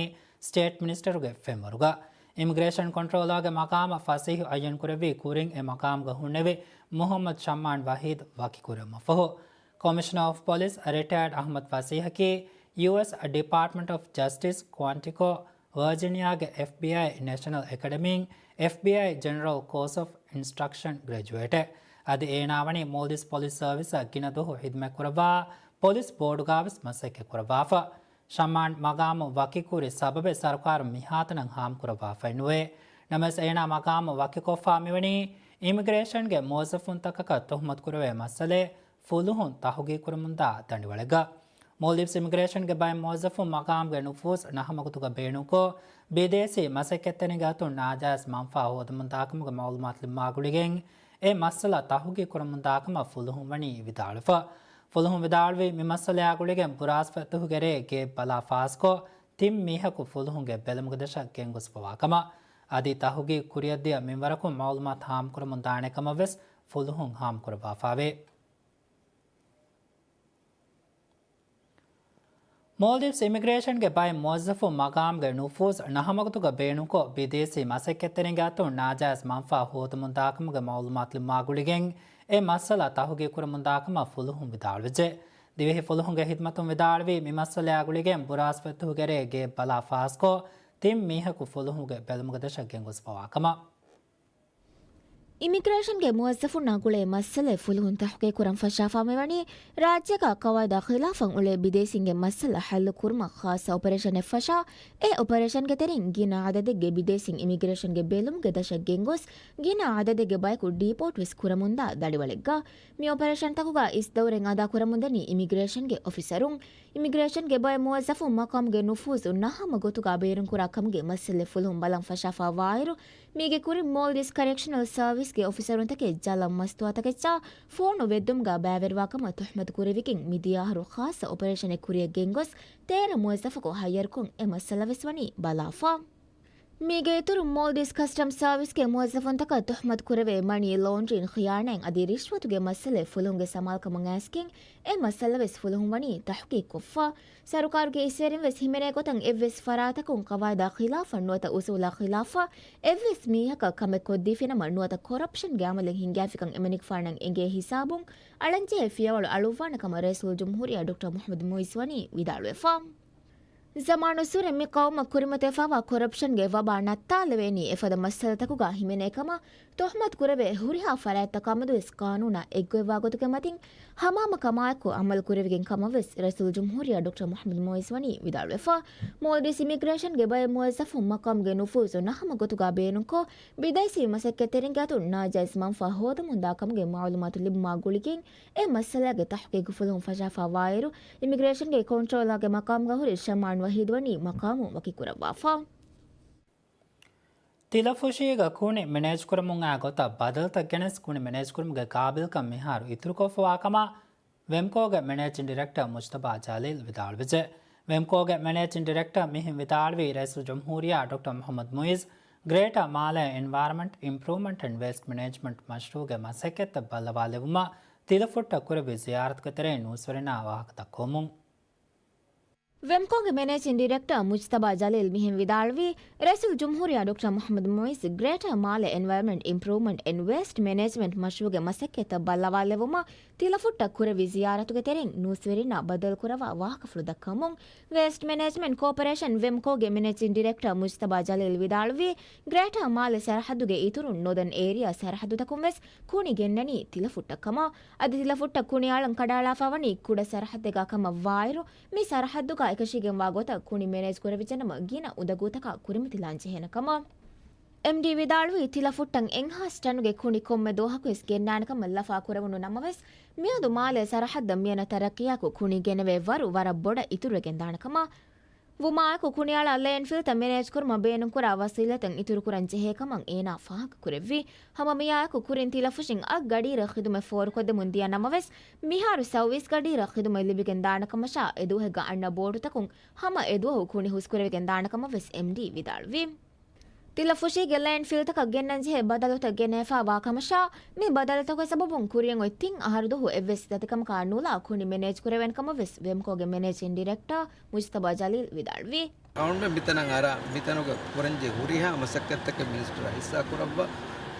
ސްޓޭޓް މިނިސްޓަރުގެ ފެންވަރުގަ. އިމިގްރޭޝަން ކޮންޓްރޯލަރގެ މަޤާމަށް ފަސީޙު އައްޔަން ކުރެއްވީ ކުރިން އެ މަޤާމުގަ ހުންނެވި މުޙައްމަދު ޝައްމާން ވަޙީދު ވަކިކުރެވުމަށްފަހު. ކޮމިޝަނަރ އޮފް ޕޮލިސް ރިޓަޔަރޑް އަޙްމަދު ފަސީޙަކީ ޔޫއެސް ޑިޕާޓްމަންޓް އޮފް ޖަސްޓިސް، ކްވާންޓިކޯ، ވަރޖިނިއާގެ އެފްބީއައި ނޭޝަނަލް އެކަޑަމީން އެފްބީއައި ޖެނެރަލް ކޯސް އޮފް އިންސްޓްރަކްޝަން ގްރެޖުއޭޓެއް. އަދި އޭނާ ވަނީ މޯލްޑިވްސް ޕޮލިސް ސަރވިސަށް ގިނަ ދުވަހު ޚިދުމަތް ކުރައްވާ ޕޮލިސް ބޯޑުގަވެސް މަސައްކަތް ކުރައްވާފަ. ޝަމާން މަގާމު ވަކިކުރި ސަބަބެއް ސަރުކާރުން މިހާތަނަށް ހާމަކުރައްވާފައެއް ނުވޭ. ނަމަވެސް އޭނާ މަގާމު ވަކިކޮށްފާ މިވަނީ އިމިގްރޭޝަންގެ މުވައްޒަފުންތަކަކަށް ތުހުމަތު ކުރެވޭ މައްސަލައެއް ފުލުހުން ތަހުގީގުކުރަމުންދާ ދަނޑިވަޅެއްގަ. މޯލްޑިވްސް އިމިގްރޭޝަންގެ ބައެއް މުވައްޒަފުން މަގާމުގެ ނުފޫޒު ނަހަމަގޮތުގަ ބޭނުންކޮށް، ބިދޭސީ މަސައްކަތްތެރިންގެ އަތުން ނާޖާއިޒް މަންފާ ހޯދަމުންދާކަމުގެ މައުލޫމާތު ލިބުމާ ގުޅިގެން، އެ މައްސަލަ ތަހުގީގުކުރަމުންދާކަމަށް ފުލުހުން ވަނީ ވިދާޅުވެފަ. ފުލުހުން ވިދާޅުވީ، މި މައްސަލައާ ގުޅިގެން ބުރާސްފަތުހުގެ ރޭ ގެއެއް ބަލާ ފާސްކޮށް، ތިން މީހަކު ފުލުހުންގެ ބެލުމުގެ ދަށަށް ގެންގޮސްފަވާ ކަމަށް. އަދި ތަހުގީގު ކުރިއަށްދިޔަ މިންވަރަކުން މައުލޫމާތު ހާމަކުރަމުންދާނެ ކަމަށް ވެސް ފުލުހުން ހާމަކުރައްވާފާވޭ. މޯލްޑިވްސް އިމިގްރޭޝަންގެ ބައެއް މުވައްޒަފުން މަގާމުގެ ނުފޫޒު ނަހަމަގޮތުގަ ބޭނުންކޮށް، ބިދޭސީ މަސައްކަތްތެރިންގެ އަތުން ނާޖާއިޒް މަންފާ ހޯދަމުންދާކަމުގެ މައުލޫމާތު ލިބުމާ ގުޅިގެން، އެ މައްސަލަ ތަހުގީގުކުރަމުންދާކަމަށް ފުލުހުން ވިދާޅުވެއްޖެ. ދިވެހި ފުލުހުންގެ ހިދުމަތުން ވިދާޅުވީ، މި މައްސަލައާ ގުޅިގެން ބުރާސްފަތުހުގެ ރޭ ގެއެއް ބަލާ ފާސްކޮށް، ތިން މީހަކު ފުލުހުންގެ ބެލުމުގެ ދަށަށް ގެންގޮސްފަވާ ކަމަށް. އިމިގްރޭޝަންގެ މުވައްޒަފުންނާ ގުޅޭ މައްސަލައެއް ފުލުހުން ތަހުގީގުކުރަން ފަށާފާ މިވަނީ، ރާއްޖޭގަ ޤަވާއިދާ ޚިލާފަށް އުޅޭ ބިދޭސީންގެ މައްސަލަ ޙައްލު ކުރުމަށް ޚާއްޞަ އޮޕަރޭޝަނެއް ފަށާ، އެ އޮޕަރޭޝަންގެ ތެރެއިން ގިނަ އަދަދެއްގެ ބިދޭސީން އިމިގްރޭޝަންގެ ބެލުމުގެ ދަށަށް ގެންގޮސް، ގިނަ އަދަދެއްގެ ބަޔަކު ޑީޕޯޓް ވެސް ކުރަމުންދާ ދަނޑިވަޅެއްގަ. މި އޮޕަރޭޝަންތަކުގަ އިސް ދައުރެއް އަދާ ކުރަމުންދަނީ އިމިގްރޭޝަންގެ އޮފިސަރުން. އިމިގްރޭޝަންގެ ބައެއް މުވައްޒަފުން މަޤާމުގެ ނުފޫޒު ނަހަމަ ގޮތުގަ ބޭނުންކުރާ ކަމުގެ މައްސަލަ ފުލުހުން ބަލަން ފަށާފާ ވާއިރު، މީގެ ކުރިން މޯލްޑިވްސް ކަރެކްޝަނަލް ސާވިސްގެ އޮފިސަރުންތަކެއް ޖަލަށް މަސްތުވާތަކެއްޗާ ފޯނު ވެއްދުމުގަ ބައިވެރިވާ ކަމަށް ތުހުމަތު ކުރެވިގެން، މިދިޔަ އަހަރު ޚާއްޞަ އޮޕަރޭޝަނެއް ކުރިއަށް ގެންގޮސް، ތޭރަ މުވައްޒަފަކު ހައްޔަރުކޮށް، އެ މައްސަލަ ވެސް ވަނީ ބަލާފަ. މީގެ އިތުރުން، މޯލްޑިވްސް ކަސްޓަމްސް ސާވިސްގެ މުވައްޒަފުންތަކަށް ތުހުމަތު ކުރެވޭ މަނީ ލޯންޑްރިން، ޚިޔާނާތް އަދި ރިޝްވަތުގެ މައްސަލަ ފުލުހުންގެ ސަމާލުކަމުން އައިސްގެން، އެ މައްސަލަ ވެސް ފުލުހުން ވަނީ ތަހުގީގުކޮށްފަ. ސަރުކާރުގެ އިސްވެރިން ވެސް ހިމެނޭ ގޮތަށް އެއްވެސް ފަރާތަކުން ޤަވާއިދާ ޚިލާފަށް ނުވަތަ އުސޫލާ ޚިލާފަށް އެއްވެސް މީހަކަށް ކަމެއް ކޮށްދީފިނަމަ، ނުވަތަ ކޮރަޕްޝަންގެ އަމަލެއް ހިނގާފިކަން އެމަނިކުފާނަށް އެނގޭ ހިސާބުން އަޅަންޖެހޭ ފިޔަވަޅު އަޅުއްވާނެ ކަމަށް ރައީސުލްޖުމްހޫރިއްޔާ ޑޮކްޓަރ މުޙައްމަދު މުޢިއްޒު ވަނީ ވިދާޅުވެފަ. ޒަމާނުއްސުރެ މި ޤައުމަށް ކުރިމަތިވެފައިވާ ކޮރަޕްޝަންގެ ވަބާ ނައްތާލެވޭނީ އެފަދަ މައްސަލަތަކުގަ ހިމެނޭ ކަމަށް، ތުހުމަތު ކުރެވޭ ހުރިހާ ފަރާތްތަކާމެދުވެސް ޤާނޫނާ އެއްގޮތްވާ ގޮތުގެ މަތިން ހަމަހަމަ ކަމާއެކު ޢަމަލު ކުރެވިގެން ކަމަށް ވެސް ރައީސުލްޖުމްހޫރިއްޔާ ޑޮކްޓަރ މުޙައްމަދު މުޢިއްޒު ވަނީ ވިދާޅުވެފަ. މޯލްޑިވްސް އިމިގްރޭޝަންގެ ބައެއް މުވައްޒަފުން މަޤާމުގެ ނުފޫޒު ނަހަމަ ގޮތުގަ ބޭނުންކޮށް، ބިދޭސީ މަސައްކަތްތެރިންގެ އަތުން ނާޖާއިޒް މަންފާ ހޯދަމުންދާ ކަމުގެ މަޢުލޫމާތު ލިބުމާ ގުޅިގެން، އެ މައްސަލާގެ ތަޙްޤީޤު ފުލުހުން ފަށާފާވާއިރު، އިމިގްރޭޝަންގެ ކޮންޓްރޯލާގެ މަޤާމުގަ ހުރި ޝަމްއާން ވަހީދު ވަނީ މަޤާމު ވަކިކުރައްވާފަ. ތިލަފުށީގަ ކުނި މެނޭޖްކުރަމުން އާ ގޮތަށް ބަދަލުތައް ގެނެސް، ކުނި މެނޭޖްކުރުމުގެ ޤާބިލްކަން މިހާރު އިތުރުކޮށްފަވާ ކަމަށް ވެމްކޯގެ މެނޭޖިން ޑިރެކްޓަރ މުޖްތަބާ ޖަލީލް ވިދާޅުވެއްޖެ. ވެމްކޯގެ މެނޭޖިން ޑިރެކްޓަރ މިހެން ވިދާޅުވީ، ރައީސުލްޖުމްހޫރިއްޔާ ޑޮކްޓަރ މުޙައްމަދު މުޢިއްޒު ގްރޭޓާ މާލޭ އެންވަޔަރަމަންޓް އިމްޕްރޫވްމަންޓް އެންޑް ވޭސްޓް މެނޭޖްމަންޓް މަޝްރޫޢުގެ މަސައްކަތްތައް ބައްލަވާލެވުމަށް ތިލަފުއްޓަށް ކުރެއްވި ޒިޔާރަތުގެ ތެރެއިން ނޫސްވެރިންނާ ވާހަކަ ދައްކަވަމުން. ވެމްކޯގެ މެނޭޖިން ޑިރެކްޓަރ މުޖްތަބާ ޖަލީލް މިހެން ވިދާޅުވީ، ރައީސުލްޖުމްހޫރިއްޔާ ޑޮކްޓަރ މުޙައްމަދު މުޢިއްޒު ގްރޭޓަރ މާލެ އެންވަޔަރމަންޓް އިމްޕްރޫވްމަންޓް އެންޑް ވޭސްޓް މެނޭޖްމަންޓް މަޝްރޫޢުގެ މަސައްކަތްތައް ބައްލަވާލެއްވުމަށް ތިލަފުއްޓަށް ކުރެއްވި ޒިޔާރަތުގެ ތެރެއިން ނޫސްވެރިންނާ ބައްދަލުކުރައްވާ ވާހަކަފުޅު ދައްކަމުން، ވޭސްޓް މެނޭޖްމަންޓް ކޯޕަރޭޝަން ވެމްކޯގެ މެނޭޖިން ޑިރެކްޓަރ މުޖްތަބާ ޖަލީލް ވިދާޅުވީ، ގްރޭޓަރ މާލެ ސަރަހައްދުގެ އިތުރުން ނުދަން އޭރިއާ ސަރަހައްދުތަކުން ވެސް ކުނި ގެންނަނީ ތިލަފުއްޓަށް ކަމަށް. އަދި ތިލަފުއްޓަށް ކުނިއަޅަން ކަޑައަޅާފަ ވަނީ ކުޑަ ސަރަހައްދެއްގަ ކަމަށް ވާއިރު، މި ސަރަހައްދުގަ އެކަށީގެންވާ ގޮތަށް ކުނި މެނޭޖް ކުރެވިއްޖެނަމަ، ގިނަ އުނދަގޫތަކާ ކުރިމަތިލާން ޖެހޭނެ ކަމަށް. އެމްޑީ ވިދާޅުވީ، ތިލަފުއްޓަށް އެއްހާސް ޓަނުގެ ކުނި ކޮންމެ ދުވަހަކުވެސް ގެންނާނެ ކަމަށް ލަފާ ކުރެވުނު ނަމަވެސް، މިއަދު މާލޭ ސަރަހައްދަށް މިއަންނަ ތަރައްޤީއާއެކު ކުނި ގެނެވޭ ވަރު ވަރަށް ބޮޑަށް އިތުރުވެގެންދާނެ ކަމަށް. ވުމާއެކު ކުނިއަޅާ ލޭންޑްފިލްތައް މެނޭޖްކުރުމަށް ބޭނުންކުރާ ވަސީލަތުން އިތުރުކުރަން ޖެހޭ ކަމަށް އޭނާ ފާހަގަކުރެއްވި. ހަމަ މިއާއެކު ކުރިން ތިލަފުށިން އަށް ގަޑިއިރަށް ޚިދުމަތް ފޯރުކޮށްދެމުން ދިޔަ ނަމަވެސް، މިހާރު ސައުވީސް ގަޑިއިރަށް ޚިދުމަތް ލިބިގެން ދާނެ ކަމަށާ، އެދުވަހެއްގަ އަންނަ ބޯޓުތަކުން ހަމަ އެދުވަހު ކުނި ހުސްކުރެވިގެން ދާނެ ކަމަށް ވެސް އެމްޑީ ވިދާޅުވި. ތިލަފުށީގެ ލޭންޑްފިލްތަކަށް ގެންނަންޖެހޭ ބަދަލުތައް ގެނެފާ ވާ ކަމަށާ، މި ބަދަލުތަކުގެ ސަބަބުން ކުރިއަށް އޮތް ތިން އަހަރު ދުވަހު އެއްވެސް ދަތިކަމަކާ ނުލާ ކުނި މެނޭޖް ކުރެވޭނެ ކަމަށް ވެސް ވެމްކޯގެ މެނޭޖިން ޑިރެކްޓަރ މުޖްތަބާ ޖަލީލް ވިދާޅުވި. އަޅުގަނޑުމެން މިތަނަށް އަރާ، މިތަނުގަ ކުރަންޖެހޭ ހުރިހާ މަސައްކަތްތަކެއް މިނިސްޓަރާ ހިއްސާ ކުރައްވާ،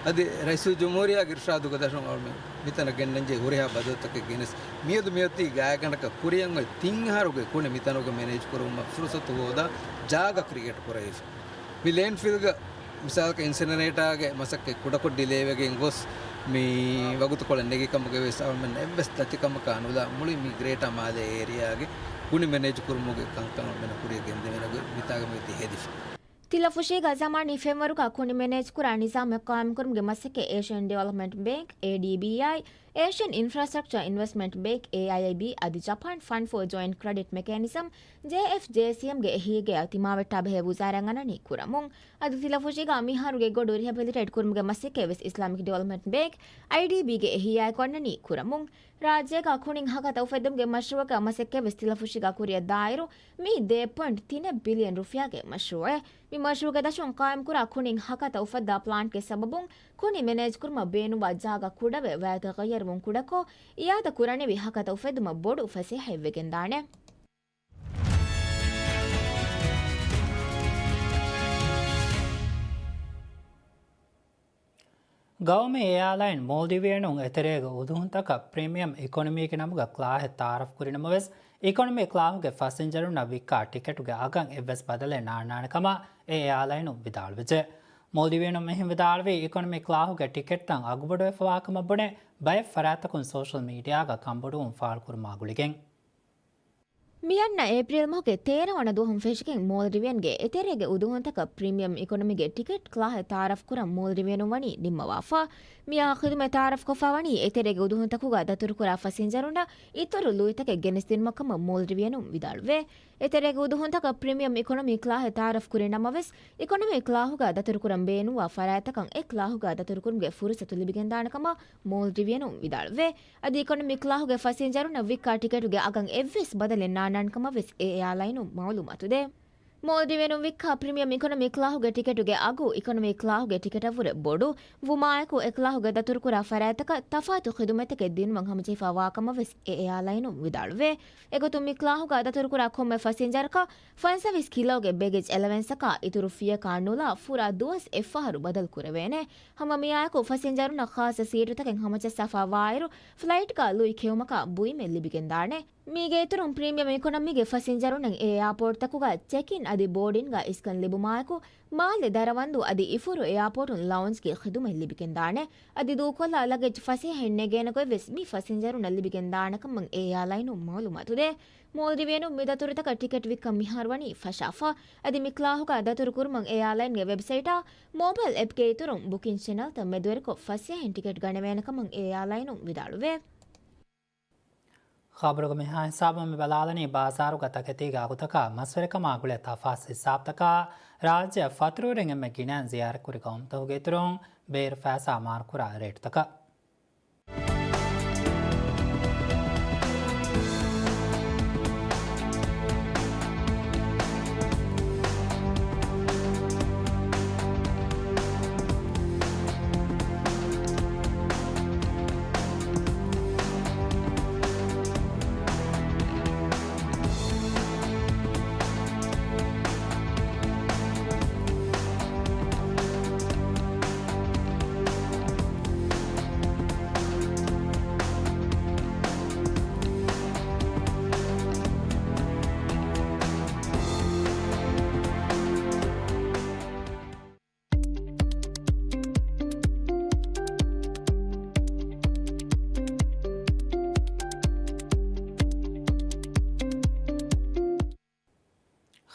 އަދި ރައީސުލްޖުމްހޫރިއްޔާގެ އިރުޝާދުގެ ދަށުން އަޅުގަނޑުމެން މިތަނަށް ގެންނަންޖެހޭ ހުރިހާ ބަދަލުތަކެއް ގެނެސް، މިއަދު މިއޮތީ ގާތްގަނޑަކަށް ކުރިއަށް އޮތް ތިން އަހަރުގެ ކުނި މިތަނުގަ މެނޭޖް ކުރުމަށް ފުރުސަތު ހޯދާ ޖާގަ ކްރިއޭޓް ކުރެވިފަ. މި ލޭންޑްފިލްގަ މިސާލަކަށް އިންސިނަރޭޓާގެ މަސައްކަތް ކުޑަކޮށް ޑިލޭވެގެން ގޮސް، މި ވަގުތުކޮޅެއް ނެގި ކަމުގައި ވެސް އަޅުމެން އެއްވެސް ދަތިކަމަކާ ނުލާ މުޅި މި ގްރޭޓާ މާލޭ އޭރިއާގެ ކުނި މެނޭޖް ކުރުމުގެ ކަންކަން އަޅުމެން ކުރިއަށް ގެންދެވޭނެ ގޮތް މިތާގަ މިއޮތީ ހެދިފަ. ތިލަފުށީގަ ޒަމާނީ ފެންވަރުގަ ކުނި މެނޭޖްކުރާ ނިޒާމެއް ޤާއިމްކުރުމުގެ މަސައްކަތް އޭޝިއަން ޑިވެލޮޕްމަންޓް ބޭންކް، އޭޑީބީއައި، އޭޝިއަން އިންފްރާސްޓްރަކްޗަރ އިންވެސްޓްމަންޓް ބޭންކް، އޭއައިއައިބީ، އަދި ޖަޕާން ފަންޑް ފޯ ޖޮއިންޓް ކްރެޑިޓް މެކޭނިޒަމް، ޖޭއެފްޖޭސީއެމްގެ އެހީގެއަށް ތިމާވެއްޓާބެހޭ ވުޒާރާއަށް އަންނަނީ ކުރަމުން. އަދި ތިލަފުށީގަ މިހާރުގެ ގޮޑު ރިހެބިލިޓޭޓް ކުރުމުގެ މަސައްކަތް ވެސް އިސްލާމިކް ޑިވެލޮޕްމަންޓް ބޭންކް، އައިޑީބީގެ އެހީއާއެކު އަންނަނީ ކުރަމުން. ރާއްޖޭގަ ކުނިން ހަކަތަ އުފެއްދުމުގެ މަޝްރޫއަކާ މަސައްކަތް ވެސް ތިލަފުށީގަ ކުރިއަށް ދާއިރު، މީ ދޭއް ޕޮއިންޓް ތިނެއް ބިލިއަން ރުފިޔާގެ މަޝްރޫއެއް. މި މަޝްރޫއުގެ ދަށުން ޤާއިމްކުރާ ކުނިން ހަކަތަ އުފައްދާ ޕްލާންޓްގެ ސަބަބުން ކުނި މެނޭޖް ކުރުމަށް ބޭނުންވާ ޖާގަ ކުޑަވެ، ވައިތައް ޣައްޔަރުވުން ކުޑަކޮށް، އިއާދަ ކުރަނިވި ހަކަތަ އުފެއްދުމަށް ބޮޑު ފަސޭހައެއް ވެގެންދާނެ. ގައުމީ އެއާލައިން މޯލްޑިވިއަނުން އެތެރޭގެ އުދުހުންތަކަށް ޕްރީމިއަމް އިކޮނޮމީގެ ނަމުގަ ކްލާހެއް ތައާރަފް ކުރިނަމަވެސް، އިކޮނޮމީ ކްލާހުގެ ފަސިންޖަރުންނަށް ވިއްކާ ޓިކެޓުގެ އަގަށް އެއްވެސް ބަދަލެއް ނާންނާނެ ކަމަށް އެ އެއާލައިނުން ވިދާޅުވެއްޖެ. މޯލްޑިވިއަނުން މިހެން ވިދާޅުވީ، އިކޮނޮމީ ކްލާހުގެ ޓިކެޓްތައް އަގުބޮޑުވެފަވާކަމަށް ބުނެ، ބައެއް ފަރާތްތަކުން ސޯޝަލް މީޑިއާގަ ކަންބޮޑުވުން ފާޅުކުރުމާ ގުޅިގެން. މިއަންނަ އޭޕްރީލް މަހުގެ ތޭރަ ވަނަ ދުވަހުން ފެށިގެން މޯލްޑިވިއަންގެ އެތެރޭގެ އުދުހުންތަކަށް ޕްރީމިއަމް އިކޮނޮމީގެ ޓިކެޓް ކްލާހެއް ތައާރަފް ކުރަން މޯލްޑިވިއަނުން ވަނީ ނިންމަވާފަ. މިއާ ޚިދުމަތް ތައާރަފްކޮށްފަ ވަނީ އެތެރޭގެ އުދުހުންތަކުގަ ދަތުރުކުރާ ފަސިންޖަރުންނަށް އިތުރު ލުއިތަކެއް ގެނެސްދިނުމަށް ކަމަށް މޯލްޑިވިއަނުން ވިދާޅުވޭ. އެތެރޭގެ އުދުހުންތަކަށް ޕްރީމިއަމް އިކޮނޮމީ ކްލާހެއް ތައާރަފް ކުރި ނަމަވެސް، އިކޮނޮމީ ކްލާހުގަ ދަތުރުކުރަން ބޭނުންވާ ފަރާތްތަކަށް އެ ކްލާހުގަ ދަތުރުކުރުމުގެ ފުރުސަތު ލިބިގެންދާނެ ކަމަށް މޯލްޑިވިއަނުން ވިދާޅުވޭ. އަދި އިކޮނޮމީ ކްލާހުގެ ފަސިންޖަރުންނަށް ވިއްކާ ޓިކެޓުގެ އަގަށް އެއްވެސް ބަދަލެއް ނާންނާނެ ކަމަށް ވެސް އެ އެއާލައިނުން މައުލޫމާތު ދޭ. މޯލްޑިވިއަނުން ވިއްކާ ޕްރީމިއަމް އިކޮނޮމީ ކްލާހުގެ ޓިކެޓުގެ އަގު އިކޮނޮމީ ކްލާހުގެ ޓިކެޓަށްވުރެ ބޮޑު ވުމާއެކު، އެ ކްލާހުގަ ދަތުރުކުރާ ފަރާތްތަކަށް ތަފާތު ޚިދުމަތްތަކެއް ދިނުމަށް ހަމަޖެހިފަ ވާ ކަމަށް ވެސް އެ އެއާލައިނުން ވިދާޅުވޭ. އެގޮތުން މި ކްލާހުގަ ދަތުރުކުރާ ކޮންމެ ފަސިންޖަރަކަށް ފަންސަވީސް ކިލޯގެ ބެގޭޖް އެލަވެންސަކާ އިތުރު ފީއަކާ ނުލާ ފުރާ ދުވަސް އެއްފަހަރު ބަދަލު ކުރެވޭނެ. ހަމަ މިއާއެކު ފަސިންޖަރުންނަށް ޚާއްޞަ ސީޓުތަކެއް ހަމަޖައްސާފަ ވާއިރު، ފްލައިޓްގަ ލުއި ކެއުމަކާ ބުއިމެއް ލިބިގެންދާނެ. މީގެ އިތުރުން ޕްރީމިއަމް އިކޮނޮމީގެ ފަސިންޖަރުންނަށް އެއާޕޯޓްތަކުގަ ޗެކް އިން އަދި ބޯޑިންގ އިސްކަން ލިބުމާއެކު، މާލެ ދަރަވަންދު އަދި އިފުރު އެއާޕޯޓުން ލައުންޖްގެ ޚިދުމަތް ލިބިގެންދާނެ. އަދި ދޫކޮށްލާ ލަގެޖް ފަސޭހައިން ނެގޭނެ ގޮތްވެސް މި ފަސިންޖަރުންނަށް ލިބިގެންދާނެ ކަމަށް އެ އެއާލައިނުން މައުލޫމާތު ދޭ. މޯލްޑިވިއަނުން މި ދަތުރުތަކަށް ޓިކެޓް ވިއްކަން މިހާރު ވަނީ ފަށާފަ. އަދި މި ކްލާހުގަ ދަތުރު ކުރުމަށް އެއާލައިންގެ ވެބްސައިޓާ މޯބައިލް އެޕްގެ އިތުރުން ބުކިން ޗެނަލްތައް މެދުވެރިކޮށް ފަސޭހައިން ޓިކެޓް ގަނެވޭނެ ކަމަށް އެ އެއާލައިނުން ވިދާޅުވޭ. ޚަބަރުގެ މިހާ ހިސާބުން މި ބަލާލަނީ ބާޒާރުގަ ތަކެތީގެ އަގުތަކާ މަސްވެރިކަމާ ގުޅޭ ތަފާސް ހިސާބުތަކާ، ރާއްޖެއަށް ފަތުރުވެރިން އެންމެ ގިނައިން ޒިޔާރަތްކުރި ގައުމުތަކުގެ އިތުރުން ބޭރު ފައިސާ މާރުކުރާ ރޭޓުތަކަށް.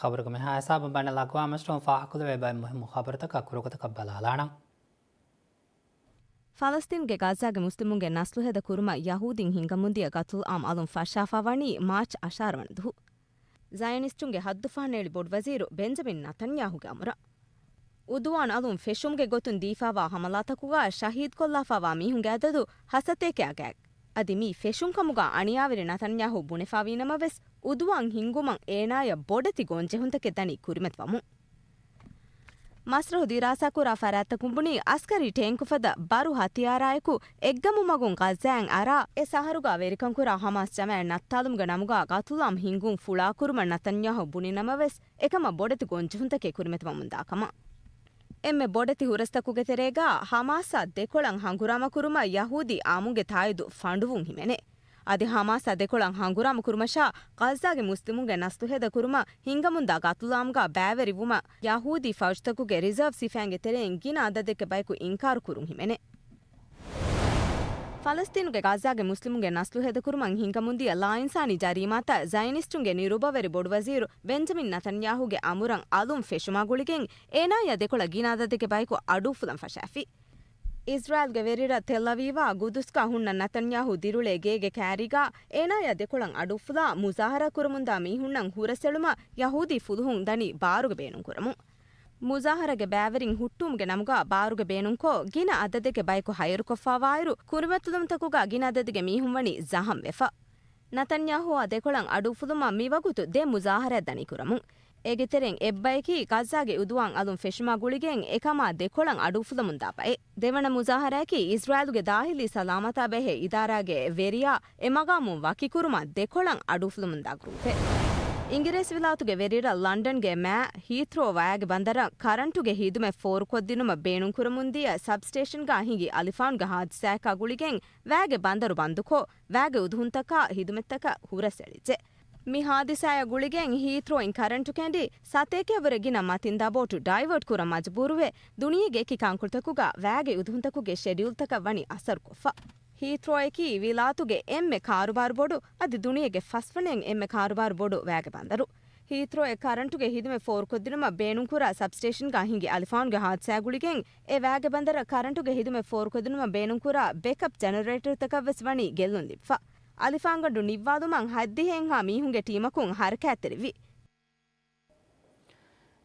ޚަބަރުގެ މިހާ ހިސާބުން ބައިނަލްއަގްވާމް އަށްޓައުން ފާހަގަކުރެވޭ ބައެއް މުހިއްމު ޚަބަރުތަކާ ކުރުކޮތަކަށް ބަލާލާނަން. ފަލަސްތީނުގެ ޣައްޒާގެ މުސްލިމުންގެ ނަސްލު ހޭދަ ކުރުމަށް ޔަހޫދީން ހިންގަމުންދިޔަ ގަތުލުއާމް އަލުން ފަށާފާ ވަނީ މާޗް އަށާރަ ވަނަ ދުހު. ޒަޔަނިސްޓުންގެ ހައްދުފަހަންނޭޅި ބޮޑުވަޒީރު ބެންޖަމިން ނަތަންޔާހުގެ އަމުރަށް. އުދުވާން އަލުން ފެށުމުގެ ގޮތުން ދީފާވާ ހަމަލާތަކުގަ ޝަހީދުކޮށްލާފާވާ މީހުންގެ އަދަދު ހަސަތޭކައާ ގާތް. އަދި މި ފެށުން ކަމުގަ އަނިޔާވެރި ނަތަންޔާހު ބުނެފާވީ ނަމަވެސް، އުދުވާން ހިންގުމަށް އޭނާޔަށް ބޮޑެތި ގޮންޖެހުންތަކެއް ދަނީ ކުރިމަތިވަމުން. މަސްރަހު ދިރާސާކުރާ ފަރާތްތަކުން ބުނީ، އަސްކަރީ ޓޭންކުފަދަ ބަރު ހަތިޔާރާއެކު އެއްގަމު މަގުން ޣައްޒާއިން އަރާ، އެ ޝަހަރުގަ ވެރިކަންކުރާ ހަމާސް ޖަމާއަތް ނައްތާލުމުގެ ނަމުގަ ގަތުލުއާމް ހިންގުން ފުޅާކުރުމަށް ނަތަންޔާހު ބުނި ނަމަވެސް، އެކަމަށް ބޮޑެތި ގޮންޖެހުންތަކެއް ކުރިމަތިވަމުންދާ ކަމަށް. އެންމެ ބޮޑެތި ހުރަސްތަކުގެ ތެރޭގަ ހަމާސްއާ ދެކޮޅަށް ހަނގުރާމަ ކުރުމަށް ޔަހޫދީ އާއްމުންގެ ތާއީދު ފަނޑުވުން ހިމެނޭ. އަދި ހަމާސްއާ ދެކޮޅަށް ހަނގުރާމަ ކުރުމަށާ ޣައްޒާގެ މުސްލިމުންގެ ނަސްލު ހޭދަ ކުރުމަށް ހިންގަމުންދާ ގަތުލުއާމްގަ ބައިވެރިވުމަށް ޔަހޫދީ ފައުޖުތަކުގެ ރިޒާވް ސިފައިންގެ ތެރެއިން ގިނަ އަދަދެއްގެ ބަޔަކު އިންކާރު ކުރުން ހިމެނޭ. ފަލަސްތީނުގެ ޣައްޒާގެ މުސްލިމުންގެ ނަސްލު ހޭދަކުރުމަށް ހިންގަމުންދިޔަ ލާއިންސާނީ ޖަރީމާތައް ޒަޔަނިސްޓުންގެ ނިރުބަވެރި ބޮޑުވަޒީރު ބެންޖަމިން ނަތަންޔާހުގެ އަމުރަށް އަލުން ފެށުމާ ގުޅިގެން އޭނާޔާ ދެކޮޅަށް ގިނަ އަދަދެއްގެ ބަޔަކު އަޑުއުފުލަން ފަށާފި. އިސްރާއިލްގެ ވެރިރަށް ތެލްއަވީވާ ގުދުސްގަ ހުންނަ ނަތަންޔާހު ދިރުޅޭ ގޭގެ ކައިރީގަ އޭނާޔާ ދެކޮޅަށް އަޑުއުފުލާ މުޒާހަރާ ކުރަމުންދާ މީހުންނަށް ހުރަސްއެޅުމަށް ޔަހޫދީ ފުލުހުން ދަނީ ބާރުގެ ބޭނުންކުރަމުން. މުޒާހަރާގެ ބައިވެރިން ހުއްޓުވުމުގެ ނަމުގަ ބާރުގެ ބޭނުންކޮށް، ގިނަ އަދަދެއްގެ ބަޔަކު ހައިރުކޮށްފާވާއިރު، ކުރިމަތިލުންތަކުގަ ގިނަ އަދަދެއްގެ މީހުން ވަނީ ޒަހަމްވެފަ. ނަތަންޔާހޫއާ ދެކޮޅަށް އަޑުއުފުލުމަށް މިވަގުތު ދެ މުޒާހަރާ ދަނީ ކުރަމުން. އޭގެ ތެރެއިން އެއްބަޔަކީ ޣައްޒާގެ އުދުވާން އަލުން ފެށުމާ ގުޅިގެން އެކަމާ ދެކޮޅަށް އަޑުއުފުލަމުންދާ ބައެއް. ދެވަނަ މުޒާހަރާއަކީ އިސްރާއިލުގެ ދާހިލީ ސަލާމަތާ ބެހޭ އިދާރާގެ ވެރިޔާ އެ މަގާމުން ވަކިކުރުމަށް ދެކޮޅަށް އަޑުއުފުލަމުންދާ ގްރޫޕެއް. އިނގިރޭސިވިލާތުގެ ވެރިރަށް ލަންޑަންގެ މާ ހީތްރޯ ވައިގެ ބަނދަރަށް ކަރަންޓުގެ ހިދުމަތް ފޯރުކޮށްދިނުމަށް ބޭނުންކުރަމުންދިޔަ ސަބްސްޓޭޝަންގަ ހިނގި އަލިފާނުގެ ހާދިސާއަކާ ގުޅިގެން ވައިގެ ބަނދަރު ބަންދުކޮށް، ވައިގެ އުދުހުންތަކާ ހިދުމަތްތަކަށް ހުރަސް އެޅިއްޖެ. މި ހާދިސާއާ ގުޅިގެން ހީތްރޯއިން ކަރަންޓު ކެނޑި، ސަތޭކައަށްވުރެ ގިނަ މަތިންދާ ބޯޓު ޑައިވަރޓް ކުރަން މަޖުބޫރުވެ، ދުނިޔޭގެ އެކި ކަންކޮޅުތަކުގަ ވައިގެ އުދުހުންތަކުގެ ޝެޑިއުލްތަކަށް ވަނީ އަސަރުކޮށްފަ. ހީތްރޯއަކީ ވިލާތުގެ އެންމެ ކާރުބާރު ބޮޑު، އަދި ދުނިޔޭގެ ފަސްވަނައިން އެންމެ ކާރުބާރު ބޮޑު ވައިގެ ބަނދަރު. ހީތްރޯއެއް ކަރަންޓުގެ ހިދުމަތް ފޯރުކޮށްދިނުމަށް ބޭނުންކުރާ ސަބްސްޓޭޝަންގަ ހިނގި އަލިފާނުގެ ހާދިސާ ގުޅިގެން، އެ ވައިގެ ބަނދަރަށް ކަރަންޓުގެ ހިދުމަތް ފޯރުކޮށްދިނުމަށް ބޭނުންކުރާ ބެކަޕް ޖެނެރޭޓަރުތަކަށްވެސް ވަނީ ގެއްލުން ލިބިފަ. އަލިފާންގަނޑު ނިއްވާލުމަށް ހަތްދިހައެއްހާ މީހުންގެ ޓީމަކުން ހަރަކާތްތެރިވި.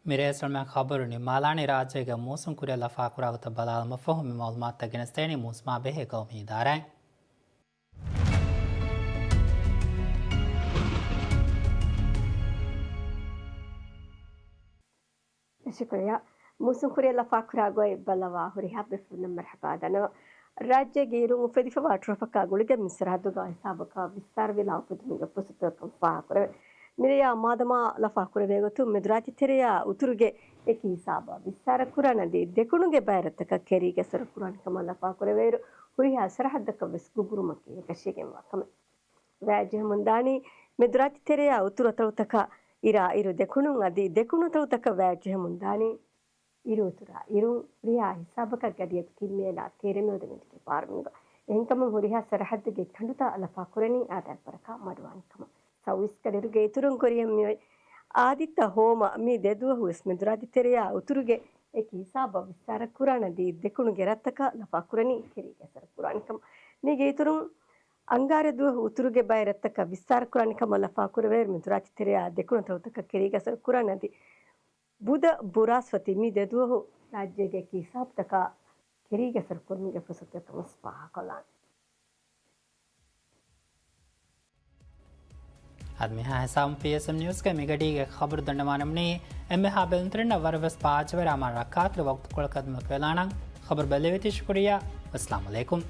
މިރޭ އިސްލާމީ ޚަބަރު ނިންމާލާނީ. ރާއްޖޭގެ މޫސުން ކުރިއަށް ލަފާކުރާ ގޮތަށް ބަލާލުމަށްފަހު މި މައުލޫމާތުތައް ގެނެސްދޭނީ މޫސުމާ ބެހޭ ގައުމީ އިދާރާއިން. ޝުކުރިއްޔާ. މޫސުން ކުރިއަށް ލަފާކުރާ ގޮތް ބަލަވާ ހުރިހާ ބޭފުޅުންނަށް މަރުޙަބާ ދަންނަވަން. ރާއްޖޭގެ އިރުން އުފެދިފަވާ ޓްރޮފަކާ ގުޅިގެން މި ސަރަހައްދުގަ ހިސާބަކާ ވިއްސާރަވެލާ އުފެދުމުގެ ފުރުސަތުތަކުން ފާހަގަކުރެވޭ. މިރެޔާ މާދަމާ ލަފާކުރެވޭ ގޮތުން މެދުރާއްޖެ ތެރެޔާ އުތުރުގެ އެކި ހިސާބަށް ވިއްސާރަ ކުރާނަން އަދި ދެކުނުގެ ބައެއް ރަށްތަކަށް ކެރީގެ އަސަރު ކުރާނެ ކަމަށް ލަފާކުރެވޭއިރު، ހުރިހާ ސަރަހައްދަކަށް ވެސް ގުގުރުމަކީ އެކަށީގެންވާ ކަމެއް. ވައިޖެހެމުންދާނީ މެދުރާއްޖެ ތެރެޔާ އުތުރު އަތޮޅުތަކަށް އިރާ އިރު ދެކުނުން އަދި ދެކުނު އަތޮޅުތަކަށް ވައިޖެހެމުންދާނީ އިރު އުތުރާ އިރުން. ހުރިހާ ހިސާބަކަށް ގަޑިއަކު ކިންމޭލާ ތޭރަ މިނެޓުގެ ބާރު މިނިޓު. އެހެންކަމުން ހުރިހާ ސަރަހައްދެއްގެ ކަނޑުތައް ލަފާކުރަނީ އާދައިގެ ވަރަކަށް މަޑުވާނެ ކަމަށް. ސައުވީސް ކަލިރުގެ އިތުރުން ކުރިއަށް މިއޮތް އާދިއްތަ ހޯމަ މި ދެ ދުވަހުވެސް މެދުރާއްޖެ ތެރެޔާ އުތުރުގެ އެކި ހިސާބަށް ވިއްސާރަ ކުރާނަން އަދި ދެކުނުގެ ރަށްތަކަށް ލަފާކުރަނީ ކެރީގެ އަސަރު ކުރާނެ ކަމަށް. މީގެ އިތުރުން އަންގާރަ ދުވަހު އުތުރުގެ ބައެއް ރަށްތަކަށް ވިއްސާރަ ކުރާނެ ކަމަށް ލަފާކުރެވޭއިރު، މެދުރާއްޖެ ތެރެޔާ ދެކުނު އަތޮޅުތަކަށް ކެރީގެ އަސަރު ކުރާނަން އަދި ބުދަ ބުރާސްފަތި މި ދެ ދުވަހު ރާއްޖޭގެ އެކި ހިސާބުތަކަށް ކެރީގެ އަސަރު ކުރުމުގެ ފުރުސަތުތައް ކަމަށް ފާހަގަކޮށްލާނެ. އަދި މިހާ ހިސާބުން ޕީއެސްއެމް ނިއުސްގެ މިގަޑީގެ ޚަބަރު ދަންނަވާނަމުނީ. އެންމެހާ ބެލުންތެރިންނަށް ވަރަށްވެސް ބާއްޖަވެރި އަމާން ރައްކާތެރި ވަގުތުކޮޅަކަށް ދިމަކު ވެލާނަން. ޚަބަރު ބެލެވޭތީ ޝުކުރިއްޔާ. އައްސަލާމު ޢަލައިކުމް.